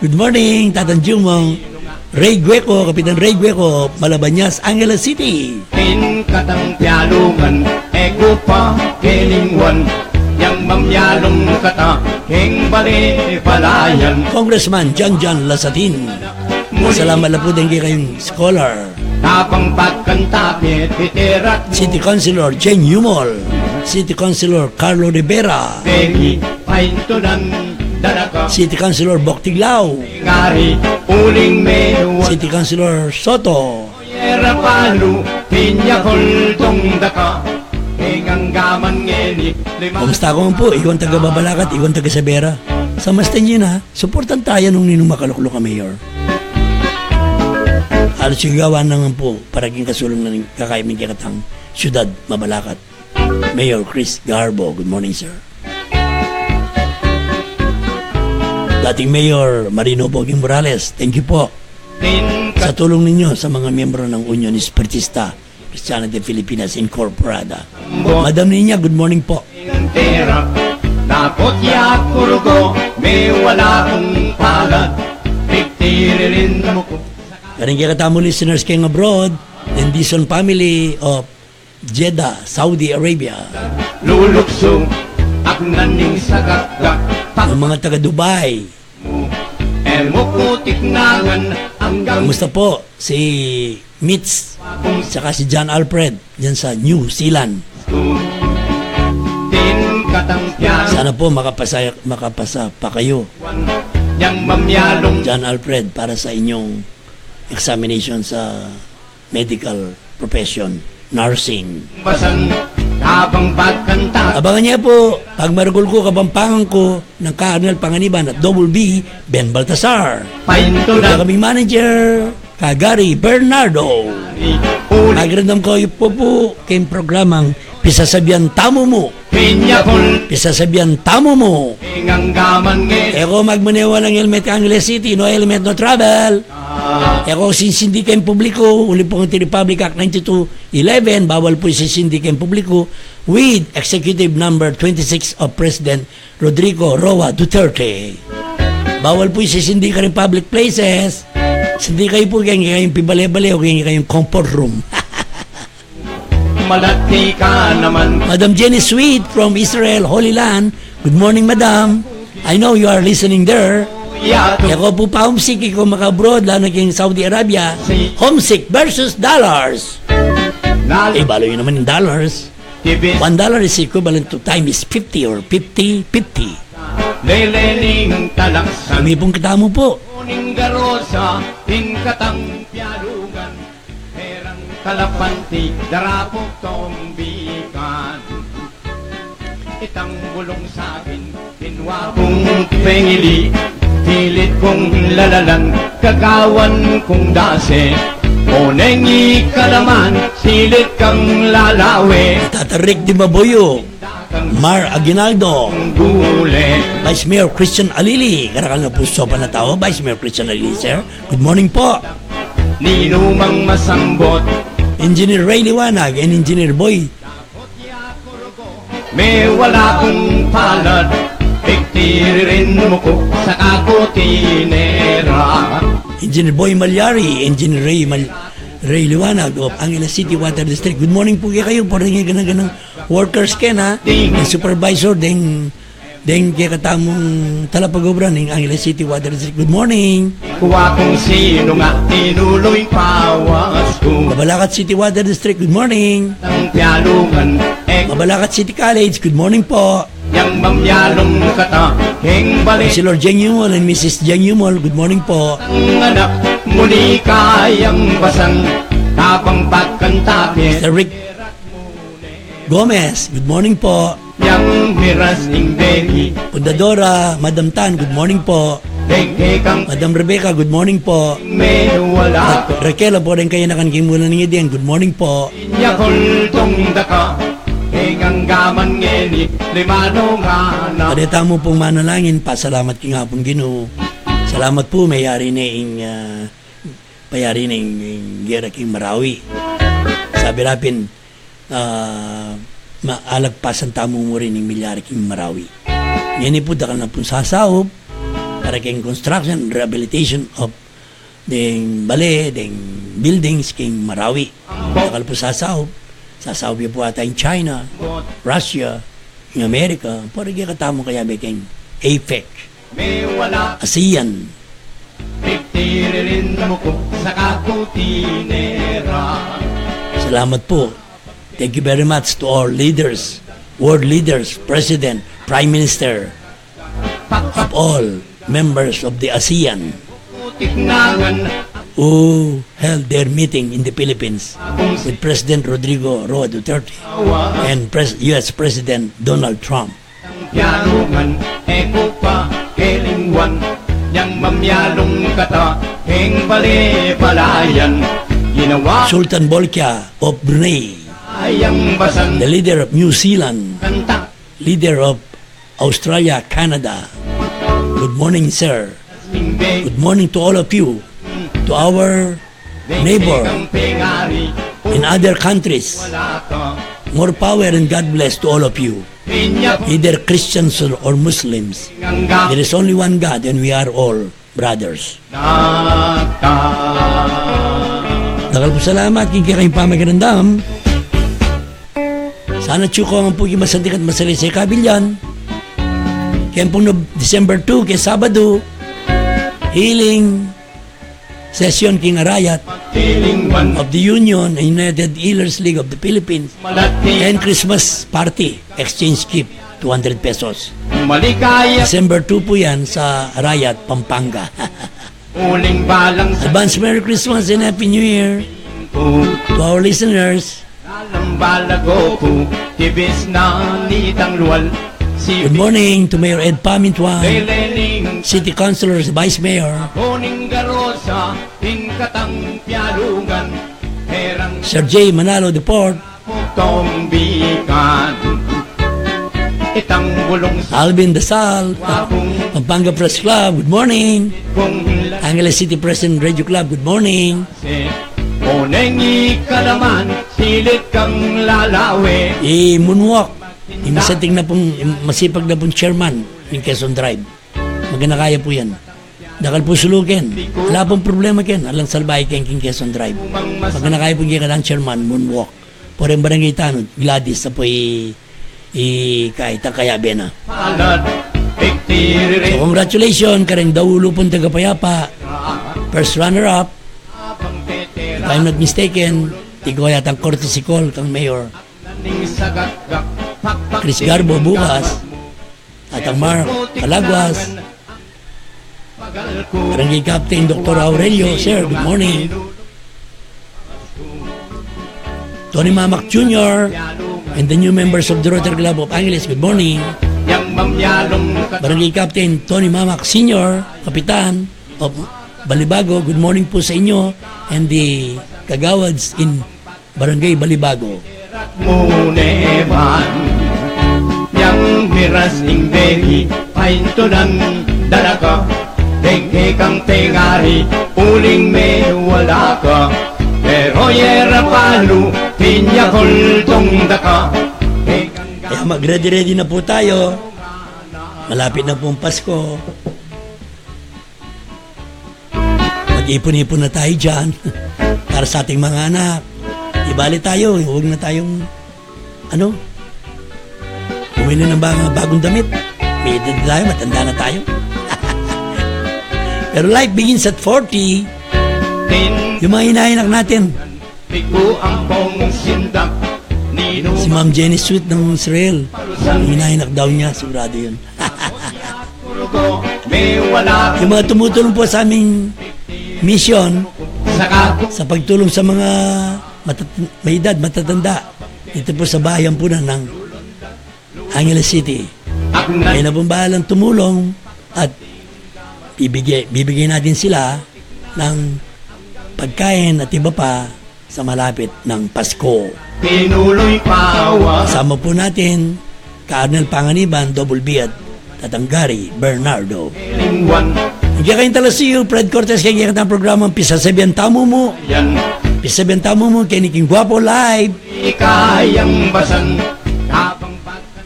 Good morning, Tatang Jumong. Rey Gueco, Kapitan Rey Gueco, Malabanyas, Angeles City. Tin katang pialungan, e ku pa kelingwan, yang mamyalung kata, keng bale palayan. Congressman John John Lasatin, salamat la pu deng kekayung scholar. Tapang pagkanta, pitirat mu. City Councilor Jane Yumol, City Councilor Carlo Rivera, Peggy, paintunan, dalaka. City Councilor Bok Tiglao. Ngari, uling menuan. City Councilor Soto. Yera palu, pinya kultung daka. Inganggaman ngeni, lima. Kumusta ka man pu? Ikaw ing taga Mabalacat, ikaw ing taga Sabera. Sa mas tenye na, suportan taya nung ninung makalukluk a mayor. Alu sigagawan na ngan pu para king kasulung na ning kakayi ming kekatang syudad, Mabalacat. Mayor Chris Garbo, good morning, sir. Dating Mayor Marino Boging Morales, thank you po sa tulong ninyo sa mga miyembro ng Union Espiritista Kristiana de Filipinas Incorporada. Madam Niña, good morning po. Pera, dapot ya kurugo, me wala kung palad, pigtiririn mu ku. Karing kekatamu listeners keng abroad, Dendison family of Jeddah, Saudi Arabia. Luluksu, agnan ning sagakgak, pa- Yung mga taga Dubai. E mu ku tiknangan anggang. Kumusta po si Mitz, tsaka si John Alfred, dyan sa New Zealand? Tin katang piano. Sana po makapasa, makapasa pa kayo, John Alfred, para sa inyong examination sa medical profession, nursing. Basan, tabang pagkanta. Abangan niya po, pag maragul ku, Kapampangan ku, nang Ka Arnel Panganiban at Double B, Ben Baltasar. Painto na. Kaya kaming manager, Ka Gary Bernardo. Uli. Magandang kayo po po, kayong programang Pisasabian Tamu Mu. Pinya pul. Pisasabian Tamu Mu. Nganggaman nge. E ko magmaneho king helmet, Angeles City, no helmet, no travel. E ko sisindi keng publiku, uli pu king Republic Act ninety-two eleven, bawal pu sisindi keng publiku, with Executive Number twenty-six of President Rodrigo Roa Duterte. Bawal pu sisindi karing public places. Sindi kayu pu keng kekayung pibale-bale o keng kekayung comfort room. Malati ka naman. Madam Jenny Sweet from Israel, Holy Land. Good morning, Madam. I know you are listening there. E ko pu pa-homesick, e ko maka-abroad, lalo na keng Saudi Arabia. Homesick versus dollars. E, balu yu naman ing dollars. One dollar is equivalent to times fifty or fifty fifty. Lelening talaksan. Umipun katamu pu. Kuning garosa, tingkatang pialungan. Perang kalapanti, darapok tombikan. Itang bulung sakin, kinwa kung pengili, pilit kung lalalan, kagawan kung dase, o neng ikalaman, silit kang lalawe. Tata Rick Dimabuyo, Mar Aguinaldo. Gule. Vice Mayor Christian Alili, karakal na pu sa panatau, Vice Mayor Christian Alili, sir. Good morning po. Ninumang masambot, Engineer Ray Liwanag and Engineer Boy. Mewala kung palad, pigtiririn mu ku sa kakutinera. Engineer Boy Malyari, Engineer Ray Mal-, Ray Liwanag of Angeles City Water District. Good morning pu kekayu, pu ring ganang-ganang workers kena, and supervisor, deng, deng kekatamung talapag-obra ning Angeles City Water District. Good morning. Kuwa kung sinu nga tinulu ing pawas ku. Mabalacat City Water District, good morning. Ang pialungan, e. Mabalacat City College, good morning po. Yang mamyalung kata, keng bale. Si Lord Jeng Yumol and Missus Jeng Yumol, good morning po. Ang anak, muli kayang basang, tabang pagkanta, Mister Rick Gomez, good morning po. Yang miras ning beni. Fundadora, Madam Tan, good morning po. Deng kekang Madam Rebecca, good morning po. Mewala ka. Raquel, apo ring kayanakan king mula ning ideng, good morning po. Inya kultung daka, keng anggaman ngeni, limano nga na. Pade tamu pung manalangin, pasalamat king Apung Ginu. Salamat pu, meyari ne ing, ah, payari ne ing, ing gera king Marawi. Sabi ra pin, ah, ma-, alagpasan tamu mu rin ing milyari king Marawi. Ngeni pu dakal na pung sasaup para king construction, rehabilitation of deng bale, deng buildings king Marawi. Dakal pu sasaup, sasaup ya pu ata ing China, Russia, ing America, para kekatamu kayabe king APEC, ASEAN. Pigtiririn mu ku sa kakutinera. Salamat pu. Thank you very much to all leaders, world leaders, president, prime minister, of all members of the ASEAN who held their meeting in the Philippines with President Rodrigo Roa Duterte and Pres-, U S President Donald Trump. Pialungan, e ku pa kelingwan, yang mamyalung kata, keng bale-balayan, ginawa. Sultan Bolkiah of Brunei, ayang basan, the leader of New Zealand, kanta, leader of Australia, Canada. Good morning, sir. Good morning to all of you, to our neighbor in other countries. More power and God bless to all of you, either Christians or, or Muslims. There is only one God and we are all brothers. Dakal pu salamat king kekayung pamakiramdam. Sana atyu kayu ngan pu king masanting at masalaysay a kabilyan. Keng pung Nob-, December two, keng Sabadu, healing session king Arayat of the Union and United Healers League of the Philippines, and Christmas party, exchange gift, two hundred pesos. December two pu yan sa Arayat, Pampanga. Advance Merry Christmas and Happy New Year to our listeners. Good morning to Mayor Ed Pamintuan, City Councilors, Vice Mayor, Sir J Manalo the fourth, Alvin Dasal, Pampanga Press Club, good morning. Angeles City Press and Radio Club, good morning. Oneng ikalaman, pilit kang lalawe. I Moonwalk, i masanting na pung, i masipag na pung chairman ning Quezon Drive. Magana kaya pu yan. Dakal pu sulu ken. Ala pung problema ken. Alang salbahe ken king Quezon Drive. Magana kaya pu ing kekatang chairman, Moonwalk. Pu reng barangay tanud, Gladys, apu i, i kaya, kayabe na. So, congratulations kareng daulu pung tagapayapa. First runner-up. If I'm not mistaken, tigwa yatang courtesy call kang Mayor Chris Garbo bukas. Tatang Mark Calaguas, Barangay Captain Doctor Aurelio, sir, good morning. Tony Mamak Junior and the new members of the Rotary Club of Angeles, good morning. Barangay Captain Tony Mamak Senior, Kapitan of Balibago, good morning po sa inyo and the kagawads in Barangay Balibago. Mu ne man, yang miras ning beni, paintunan da la ka, deng kekang pengari, uling mewala ka. Pero Yera palu, pinya kultong daka. Kaya mag-ready-ready na po tayo. Malapit na po ang Pasko. Mag-ipon-ipon na tayo dyan para sa ating mga anak. Di bali tayo, huwag na tayong, ano, bumili ng mga bagong damit. May edad na tayo, matanda na tayo. Pero life begins at forty. Yung mga inaanak natin, si Ma'am Jenny Sweet ng Israel, yung inaanak daw niya, sigurado yun. Yung mga tumutulong po sa aming misyon, sa pagtulong sa mga matat- may edad, matatanda, dito po sa bayan po na ng Angeles City. Kayo na pong bahalang tumulong at bibigay, bibigay natin sila ng pagkain at iba pa sa malapit ng Pasko. Pinulo'y pawa. Kasama po natin ka Arnel Panganiban, Double B at Tatang Gary Bernardo. Ang kaya kayong talasuyu, Fred Cortez, kaya kayong programang Pisasabian Tamu Mu. Yan. Pisasabian Tamu Mu, kaya ni King Guapo Live. Ikayang basan, tabang pagkan,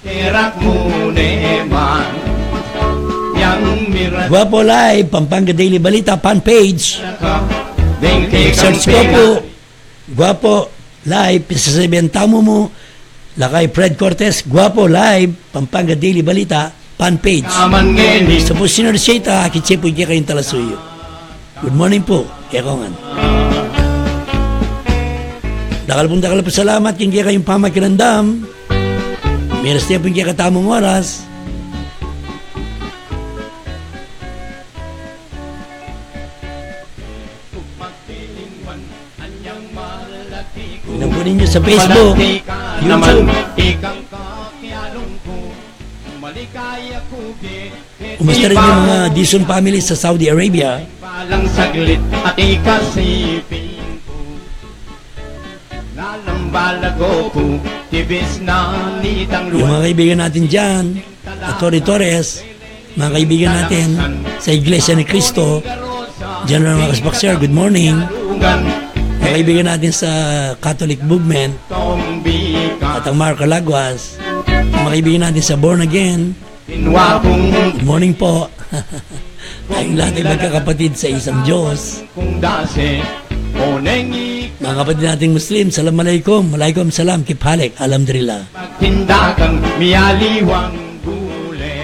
terak mu neman. Yang miran. Guapo Live, Pampanga Daily Balita, fan page. Search ko po, Guapo Live, Pisasabian Tamu Mu, lakay Fred Cortez, Guapo Live, Pampanga Daily Balita, fan page. Sa po, Sinarsyeta, akit siya po, ikaya kayong talasuyu. Good morning po, kaya ko ngan. Dakal pong dakal po salamat, king kaya kayong pamakiramdam. Miras niya po yung kaya katamung oras. Tingnan po ninyo sa Facebook, YouTube. Kumusta rin yung mga Dizon family sa Saudi Arabia? Palang saglit at ikasipin ko. Lalambalago ko, tibis na nitang luwan. Yung mga kaibigan natin dyan, Attorney Torres, mga kaibigan natin sa Iglesia ni Cristo, General Marcos Boxer, good morning. Mga kaibigan natin sa Catholic Movement, Tatang Mark Calaguas, mga kaibigan natin sa Born Again, good morning po. Tayong lahat ay magkakapatid sa isang Diyos. Mga kapatid nating Muslim, salam alaikum, alaikum salam, kif halik, alhamdulillah. Tindakan, miyaliwang gule.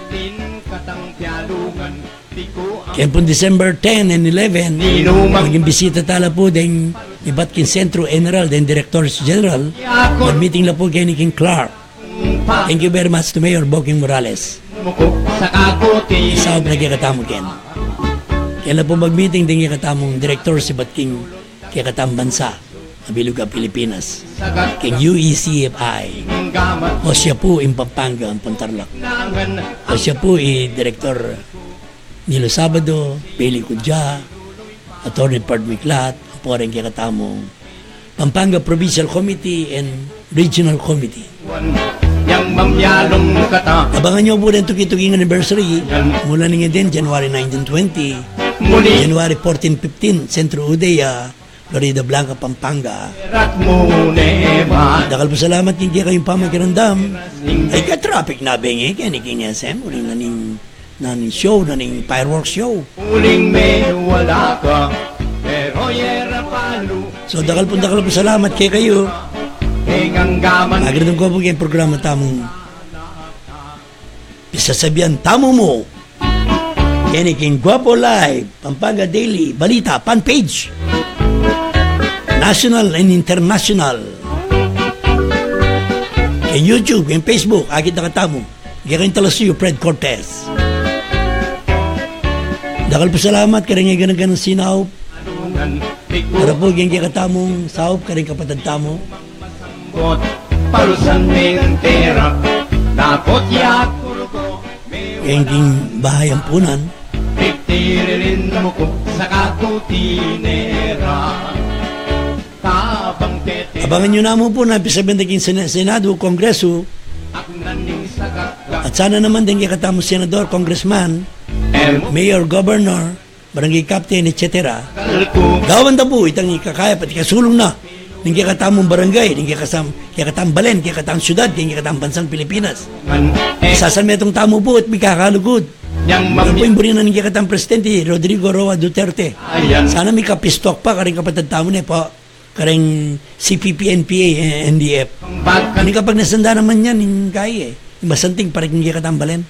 Tin katang pialungan, piku ang. Kaya pong December ten and eleven, maging bisita tala po deng ibat king Sentro General, deng Director General, mag-meeting la po keni king Clark. Thank you very much to Mayor Boking Morales. Sa kakuti. Isaup na kekatamu ken. Kaya la po mag-meeting deng kekatamung direktor sibat king kekatamung bansa, abilug a Pilipinas. King U E C F I. O siya po ing Pampanga ampon Tarlac. O siya po i Direktor Nilo Sabado, Bailey Cudja, Attorney Ferd Miclat, ampo ring kekatamung Pampanga Provincial Committee and Regional Committee. Yang mamyalong kata. Abangan nyo po rin tuki-tuking anniversary. Yan. Mula ning edin, January nineteen twenty. Muli. January fourteen fifteen, Centro Udea, Florida Blanca, Pampanga. Erat mu neman. Dakal po salamat king kekayung pamakiramdam. Ay, ka-traffic na bengi, keni king S M, uling na ning na ning show, na ning fireworks show. Uling me wala ka, pero yera palu. So, dakal pong dakal pong salamat kekayu. Ing anggaman. Magandang ko po keng programa tamung Pisasabian Tamu Mu. Keni king Guapo Live, Pampanga Daily Balita, fan page. National and international. Keng YouTube, keng Facebook, akit na katamu. Keng talasuyu, Fred Cortez. Dakal pong salamat, kareng gana-ganang sinaup. Para po, keng kekatamung saup, kareng kapatad tamu. Parusan me ng tera, dapot ya kurko. Keng king Bahay Ampunan. Pigtiririn mo ko sa katutinera. Abangan nyo namu po na pisabian da king Sena-, Senado, Kongreso, at sana naman deng kekatamung senador, congressman, mayor, governor, barangay captain, et cetera. Gawan da pu itang ikakaya pati ikasulung na ning kekatamung barangay, ning kekasam-, kekatang balen, kekatang syudad, ning kekatang bansang Pilipinas. Isasalmetung tamu pu at mikakalugud. Yan pu ing buri na ning kekatang Presidente Rodrigo Roa Duterte. Sana mikapistok pa karing kapatad tamu ne pu, karing C P P, N P A, eh, N D F. Ini kapag nasanda naman yan, ing kai, eh. Ing masanting para king kekatang balen.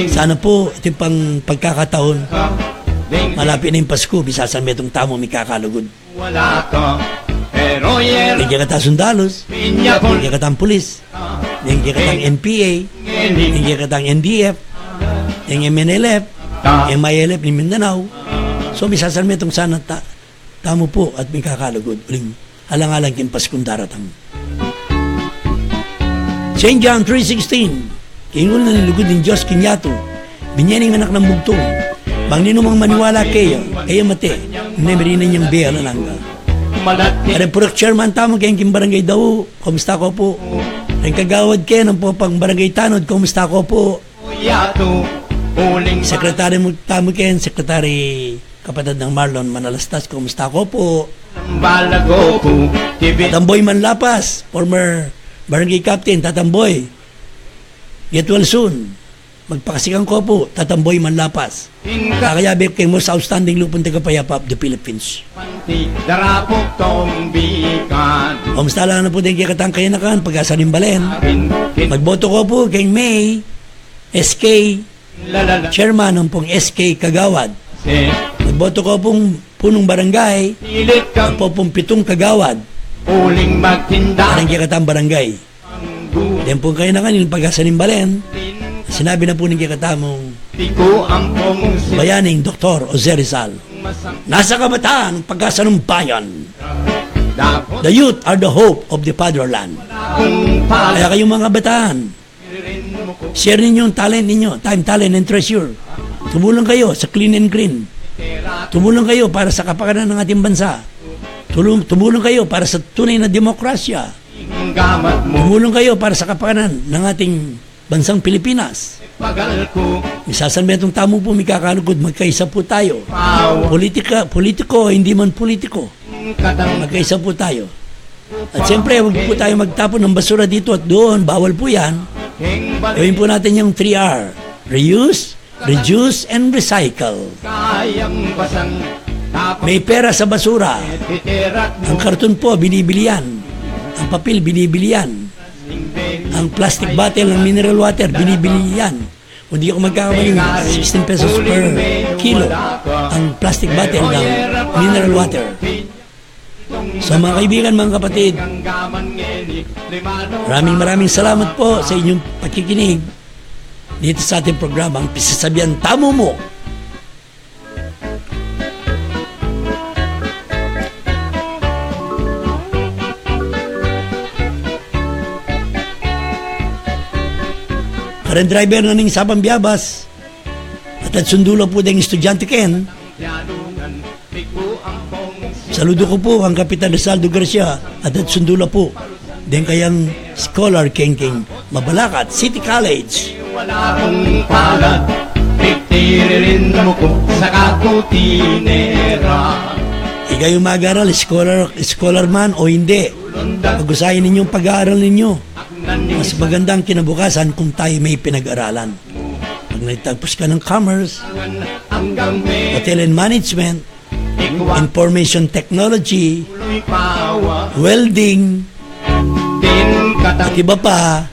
Sana pu, iti pang pagkakataon, malapit na ing Pasko, misasalmetung tamu mikakalugud. Ning kekatang sundalus, ning kekatang pulis, ning kekatang N P A, ning kekatang N D F, ning M N L F, M I L F ning Mindanao. So, misasalmetung sana ta-, tamu pu at mikakalugud uling alang-alang king Paskung daratang. Saint John three sixteen, king ul na ning lugud ning Dios king yatu, binye ne ing anak nang bugtung, bang ninumang maniwala keya, e ya mate, nune merinan yang bie alang angga. Karing purok chairman tamu keng king barangay Dau, kumusta ko pu? Karing kagawad ke nang pu pang barangay Tanud, kumusta ko pu? Secretary mu-, tamu ken, Secretary kapatad nang Marlon Manalastas, kumusta ko pu? Tatamboy Manlapas, former barangay captain, Tatamboy. Get well soon. Magpakasikan ko pu, Tatamboy Manlapas. Kakayabe ku keng most outstanding lupung tagapayapa of the Philippines. Kumusta la na pu deng kekatang kayanakan, pag-asa ning balen? Magboto ko pu keng May, S K, chairman, ampong S K kagawad. Magboto ko pung punong barangay, ampo pung pitung kagawad. Karing kekatang barangay. Deng pung kayanakan ning pag-asa ning balen, sinabi na pu ning kekatamung bayaning Doktor Jose Rizal, nasa kabataan ang pag-asa ng bayan. The youth are the hope of the fatherland. Kaya kayu mga kabataan, share ninyo ang talent ninyo, time, talent, and treasure. Tumulong kayo sa Clean and Green. Tumulong kayo para sa kapakanan ng ating bansa. Tulong, tumulong kayo para sa tunay na demokrasya. Tumulong kayo para sa kapakanan ng ating bansang Pilipinas. Misasalmetung tamu pu mikakalugud, magkaisa pu tayo. Politika, politiko, hindi man politiko. Magkaisa pu tayo. At siyempre, huwag pu tayo magtapon ng basura dito at doon. Bawal pu yan. Gawin pu natin yung three R. Reuse, reduce, and recycle. May pera sa basura. Ang karton po, binibili yan. Ang papel, binibili yan. Ang plastic bottle ng mineral water, binibili yan. Kung di ako magkakamali, sixteen pesos per kilo ang plastic bottle ng mineral water. So, mga kaibigan, mga kapatid, maraming, maraming salamat po sa inyong pakikinig dito sa ating programang Pisasabian Tamu Mu. Karing driver na ning Sabang Biyabas, at sundu la pu deng estudyante ken. Saludu ku pu kang Kapitan Rizaldo Garcia at sundu la pu deng kayang scholar keng Mabalacat City College. Ikayu mag-aral, scholar, scholar man o hindi, pag-usayan ninyong pag-aaral ninyo. Mas maganda ang kinabukasan kung tayo may pinag-aralan. Pag nagtapos ka ng commerce, hotel and management, information technology, welding, at iba pa,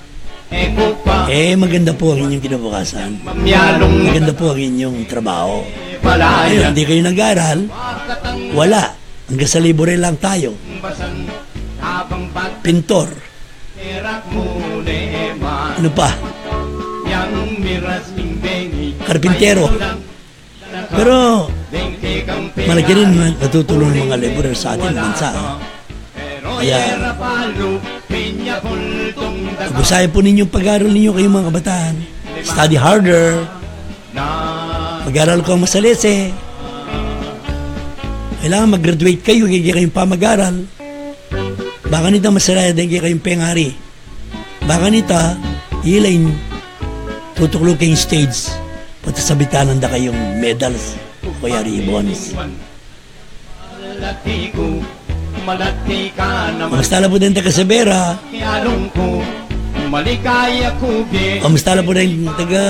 eh, maganda po ang inyong kinabukasan. Maganda po ang inyong trabaho. Ngayon, hindi kayo nag-aral, wala. Hanggang sa libre lang tayo. Pintor. Ano pa? Karpintero. Pero malaki rin na natutulong ng mga laborer sa ating bansa. Kaya, pag-usayan po ninyo pag-aaral ninyo, kayong mga kabataan. Study harder. Mag-aral kayong masalese. Kailangan mag-graduate kayo, kaya kayong pamag-aral. Baka nita masaraya din kayong pengari. Baka nita, ila ing tutukluk keng stage. Pati sabitanan da kayung medals o kaya ribbons. Kamusta la pu deng taga Severa? Kamusta la pu deng taga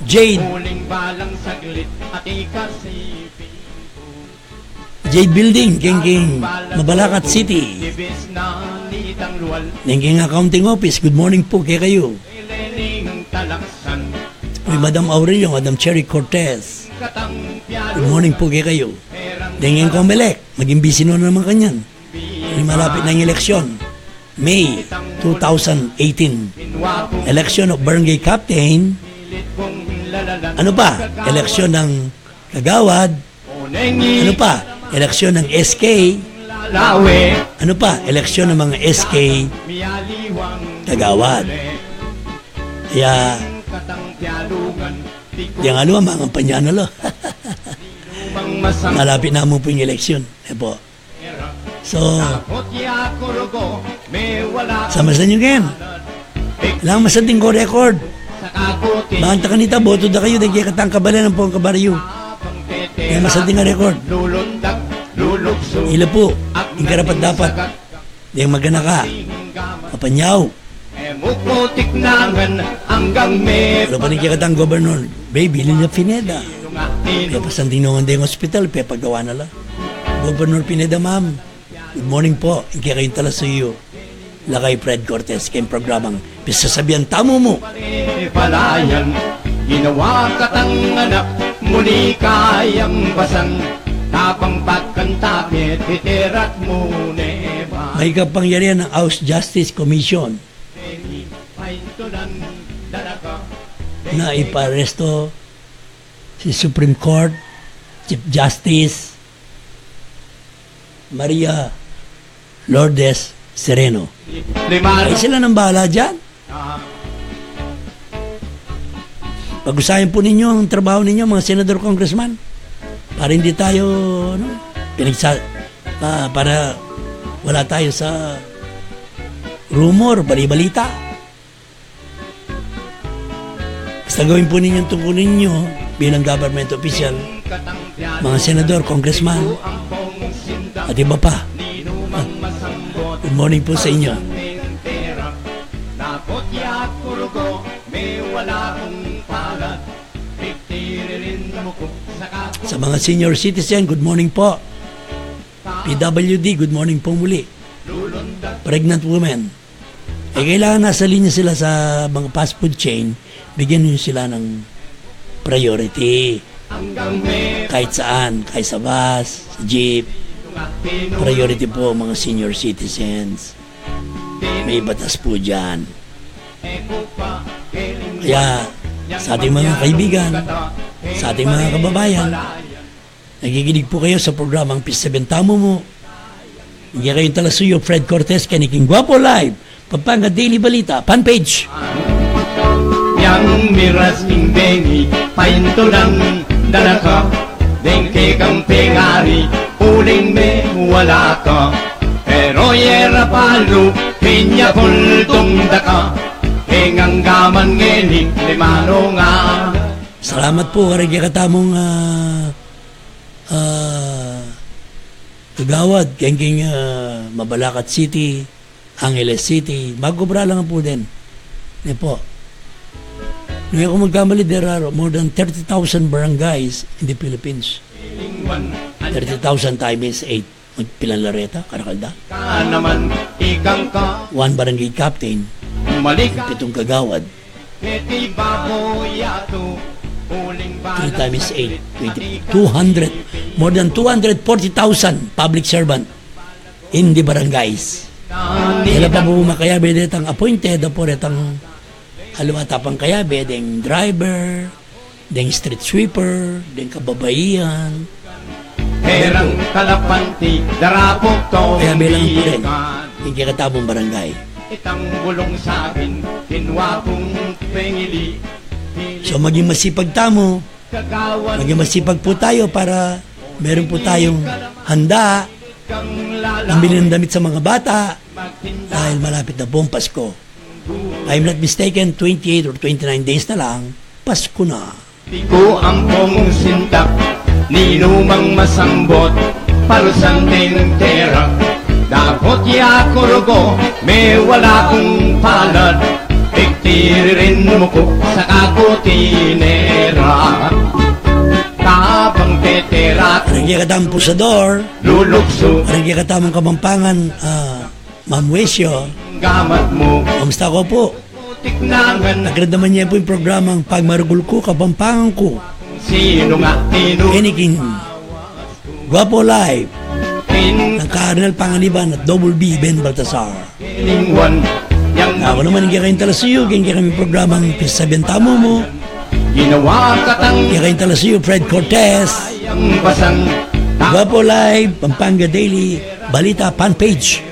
Jade? Jade Building, keng, keng Mabalacat City. Deng keng accounting office, good morning po kekayu. Uy, Madam Aurelio, Madam Cherry Cortez, good morning po kekayu. Deng keng Comelec, maging busy na naman kanyan. Uy, malapit na ing eleksyon. May two thousand eighteen. Election of barangay captain. Ano pa? Eleksyon ng kagawad. Ano pa? Eleksyon ng S K. Ano pa? Eleksyon ng mga S K kagawad. Kaya, di nga luwa, mga kampanya na lo. Malapit na mu pu ing eleksyon. E po. So, sa masanyu ken, kailangan masanting ko record. Bang ta kanita, boto da kayu, deng kekatang kabalen ampong kabaryu. Deng masanting a record. Ila pu ing karapat-dapat deng maganaka, mapanyaw. Pero pa ning kekatang gobernador, be, bilin la Pineda. Pepasanting no ngan deng hospital, pepagawa na la. Gobernador Pineda, ma'am, good morning po. Ing kekayung talasuyu, Lakay Fred Cortez, keng programang Pisasabian Tamu Mu. Palayan, ginawa katang anak, muli kayang basang, tapang pagkanta, pitirat mu ne ba. May kapangyarihan ng House Justice Commission na iparesto si Supreme Court Chief Justice Maria Lourdes Sereno. Ay, sila nang bahala dyan. Pag-usayan po ninyo ang trabaho ninyo, mga senador, congressman. Para hindi tayo, ano, pinagsa-, ah, para wala tayo sa rumor, bali-balita. Basta gawin po ninyo ang tungkol ninyo bilang government official, mga senador, congressman, at iba pa. Ah, good morning po sa inyo. Sa mga senior citizen, good morning po. P W D, good morning po muli. Pregnant women. Eh, kailangan nasa linya sila sa mga fast food chain, bigyan niyo sila ng priority. Kahit saan, kahit sa bus, sa jeep, priority po ang mga senior citizens. May batas po dyan. Kaya, sa ating mga kaibigan, sa ating mga kababayan, nakikinig po kayo sa programang Pisasabian Tamu Mu. Ing kekayung talasuyu, Fred Cortez, keni king Guapo Live, Pampanga Daily Balita, fan page. Yang miras king bengi, paintulan da na ka, deng kekang pengari, uling mewala ka. Pero yera palu, pinya pultung da ka, keng anggaman ngeni, limano nga. Salamat po, kareng kekatamung, ah, ah, kagawad, keng, keng, ah, Mabalacat City, Angeles City, magkubra lang po din. Ne po. Nung aku magkamali, there are more than thirty thousand barangays in the Philippines. Thirty thousand times eight. Magpilan la reta, karakal da? Ka naman, ikang ka. One barangay captain, Malik. Pitung kagawad. Keti baboy ato, uling three times eight, twenty, two hundred, more than two hundred forty thousand public servant in the barangays. Ila pa pu makayabe detang appointed, apo retang aliwa tapang kayabe, deng driver, deng street sweeper, deng kababaihan. Perang kalapanti, darapok to. Kaya bilang po rin, ing kekatamung barangay. Itang bulong sabin, kinwa kung pengili. So, maging masipag tamu, maging masipag po tayo para meron po tayong handa, pambili ng damit sa mga bata, dahil malapit na po ang Pasko. If I'm not mistaken, twenty-eight or twenty-nine days na lang, Pasko na. Di ku ampong sintak ninumang masambot, parusan deng tera. Dapot ya ku rugo, mewala kung palad, pigtiririn mu ku sa kakutinera. Kabang tetera ku. Reng kekatang pusador, luluksu. Reng kekatamung Kapampangan, ah, Ma'am Wesio. Gamat mu. Kamusta ko pu? Tiknangan. Nagradam ye pu ing programang Pagmaragul Ku Kapampangan Ku. Sinu nga tinu? Keni king Guapo Live. Nang Colonel Panganiban at Double B Ben Baltasar. Ningwan. Yang aku naman ing kekayung talasuyu, king kekayung programang Pisabian Tamu Mu. Ginawa katang kekayung talasuyu, Fred Cortez. Yang basang. Guapo Live, Pampanga Daily, Balita Fan Page.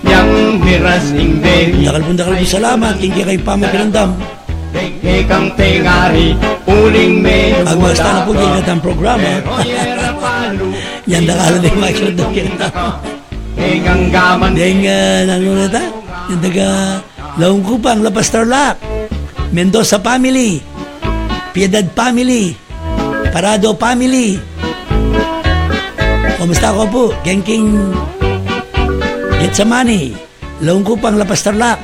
Yang miras ning beni. Dakal pung dakal pung salamat king kekayung pamakiramdam. Kekang pengari, uling me. Agwasta na pu king kekatang programa. Yang dakal deng makiramdam kekatang. Kekang gaman. Deng, ah, nanu na ta? Yang taga Laung Kupang, La Paz, Tarlac. Mendoza family. Piedad family. Parado family. Kumusta ko pu? Geng king Getsemani, Laung Kupang, La Paz, Tarlac.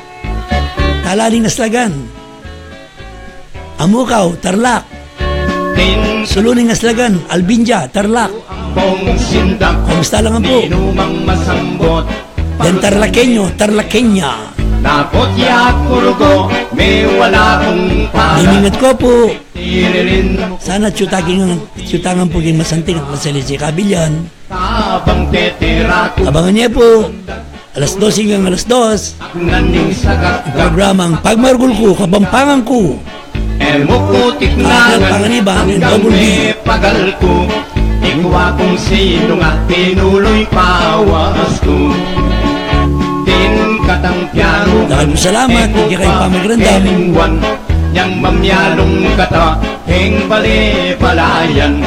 Talaning Aslagan. Amukaw, Tarlac. Suluning Aslagan, Albindia, Tarlac. Kumusta la ngan pu? Deng Tarlaqueño, Tarlaqueña. Dapot ya ku rugo, mewala kung palad. Mimingat ko pu. Sana atyu ta king, atyu ta ngan pu king masanting at masalisi kabilyan. Abangan ye pu. Alas dos hinggang alas dos. Programang Pagmaragul Ku Kapampangan Ku. Colonel Panganiban and Double B. Pagal ku, ikwa kung sinu nga tinuluy pawas ku. Tin katang piano. Dakal pung salamat king kekayung pamakiramdam. Yang mamyalung kata, heng bale balayan.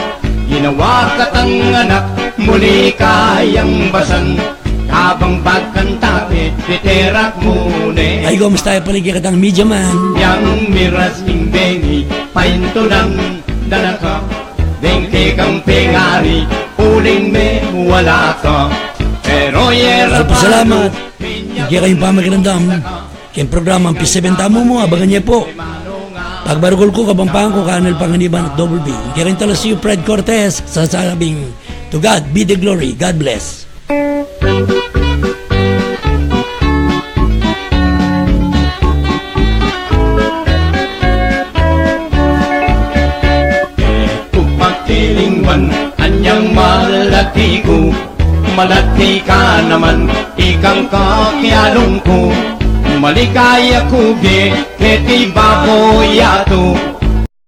Ginawa katang anak, muli kayang basan. Kabang pagkanta, piterak mu ne. Ay, kumusta ya pala ing kekatang media man? Yang miras ning beni, paintunan da na ka. Deng kekang pengari, uling mewala ka. Pero yera. Dakal pung salamat king kekayung pamakiramdam. King programang Pisabian Tamu Mu, abangan ye pu. Pagmaragul Ku Kapampangan Ku, Colonel Panganiban at Double B. King kekayung talasuyu, Fred Cortez, sasabing, "To God be the glory." God bless. Ku pagtilingwan, anyang malati ku. Malati ka naman, ikang kakialung ku. Maligaya ku ge, keti babo yatu.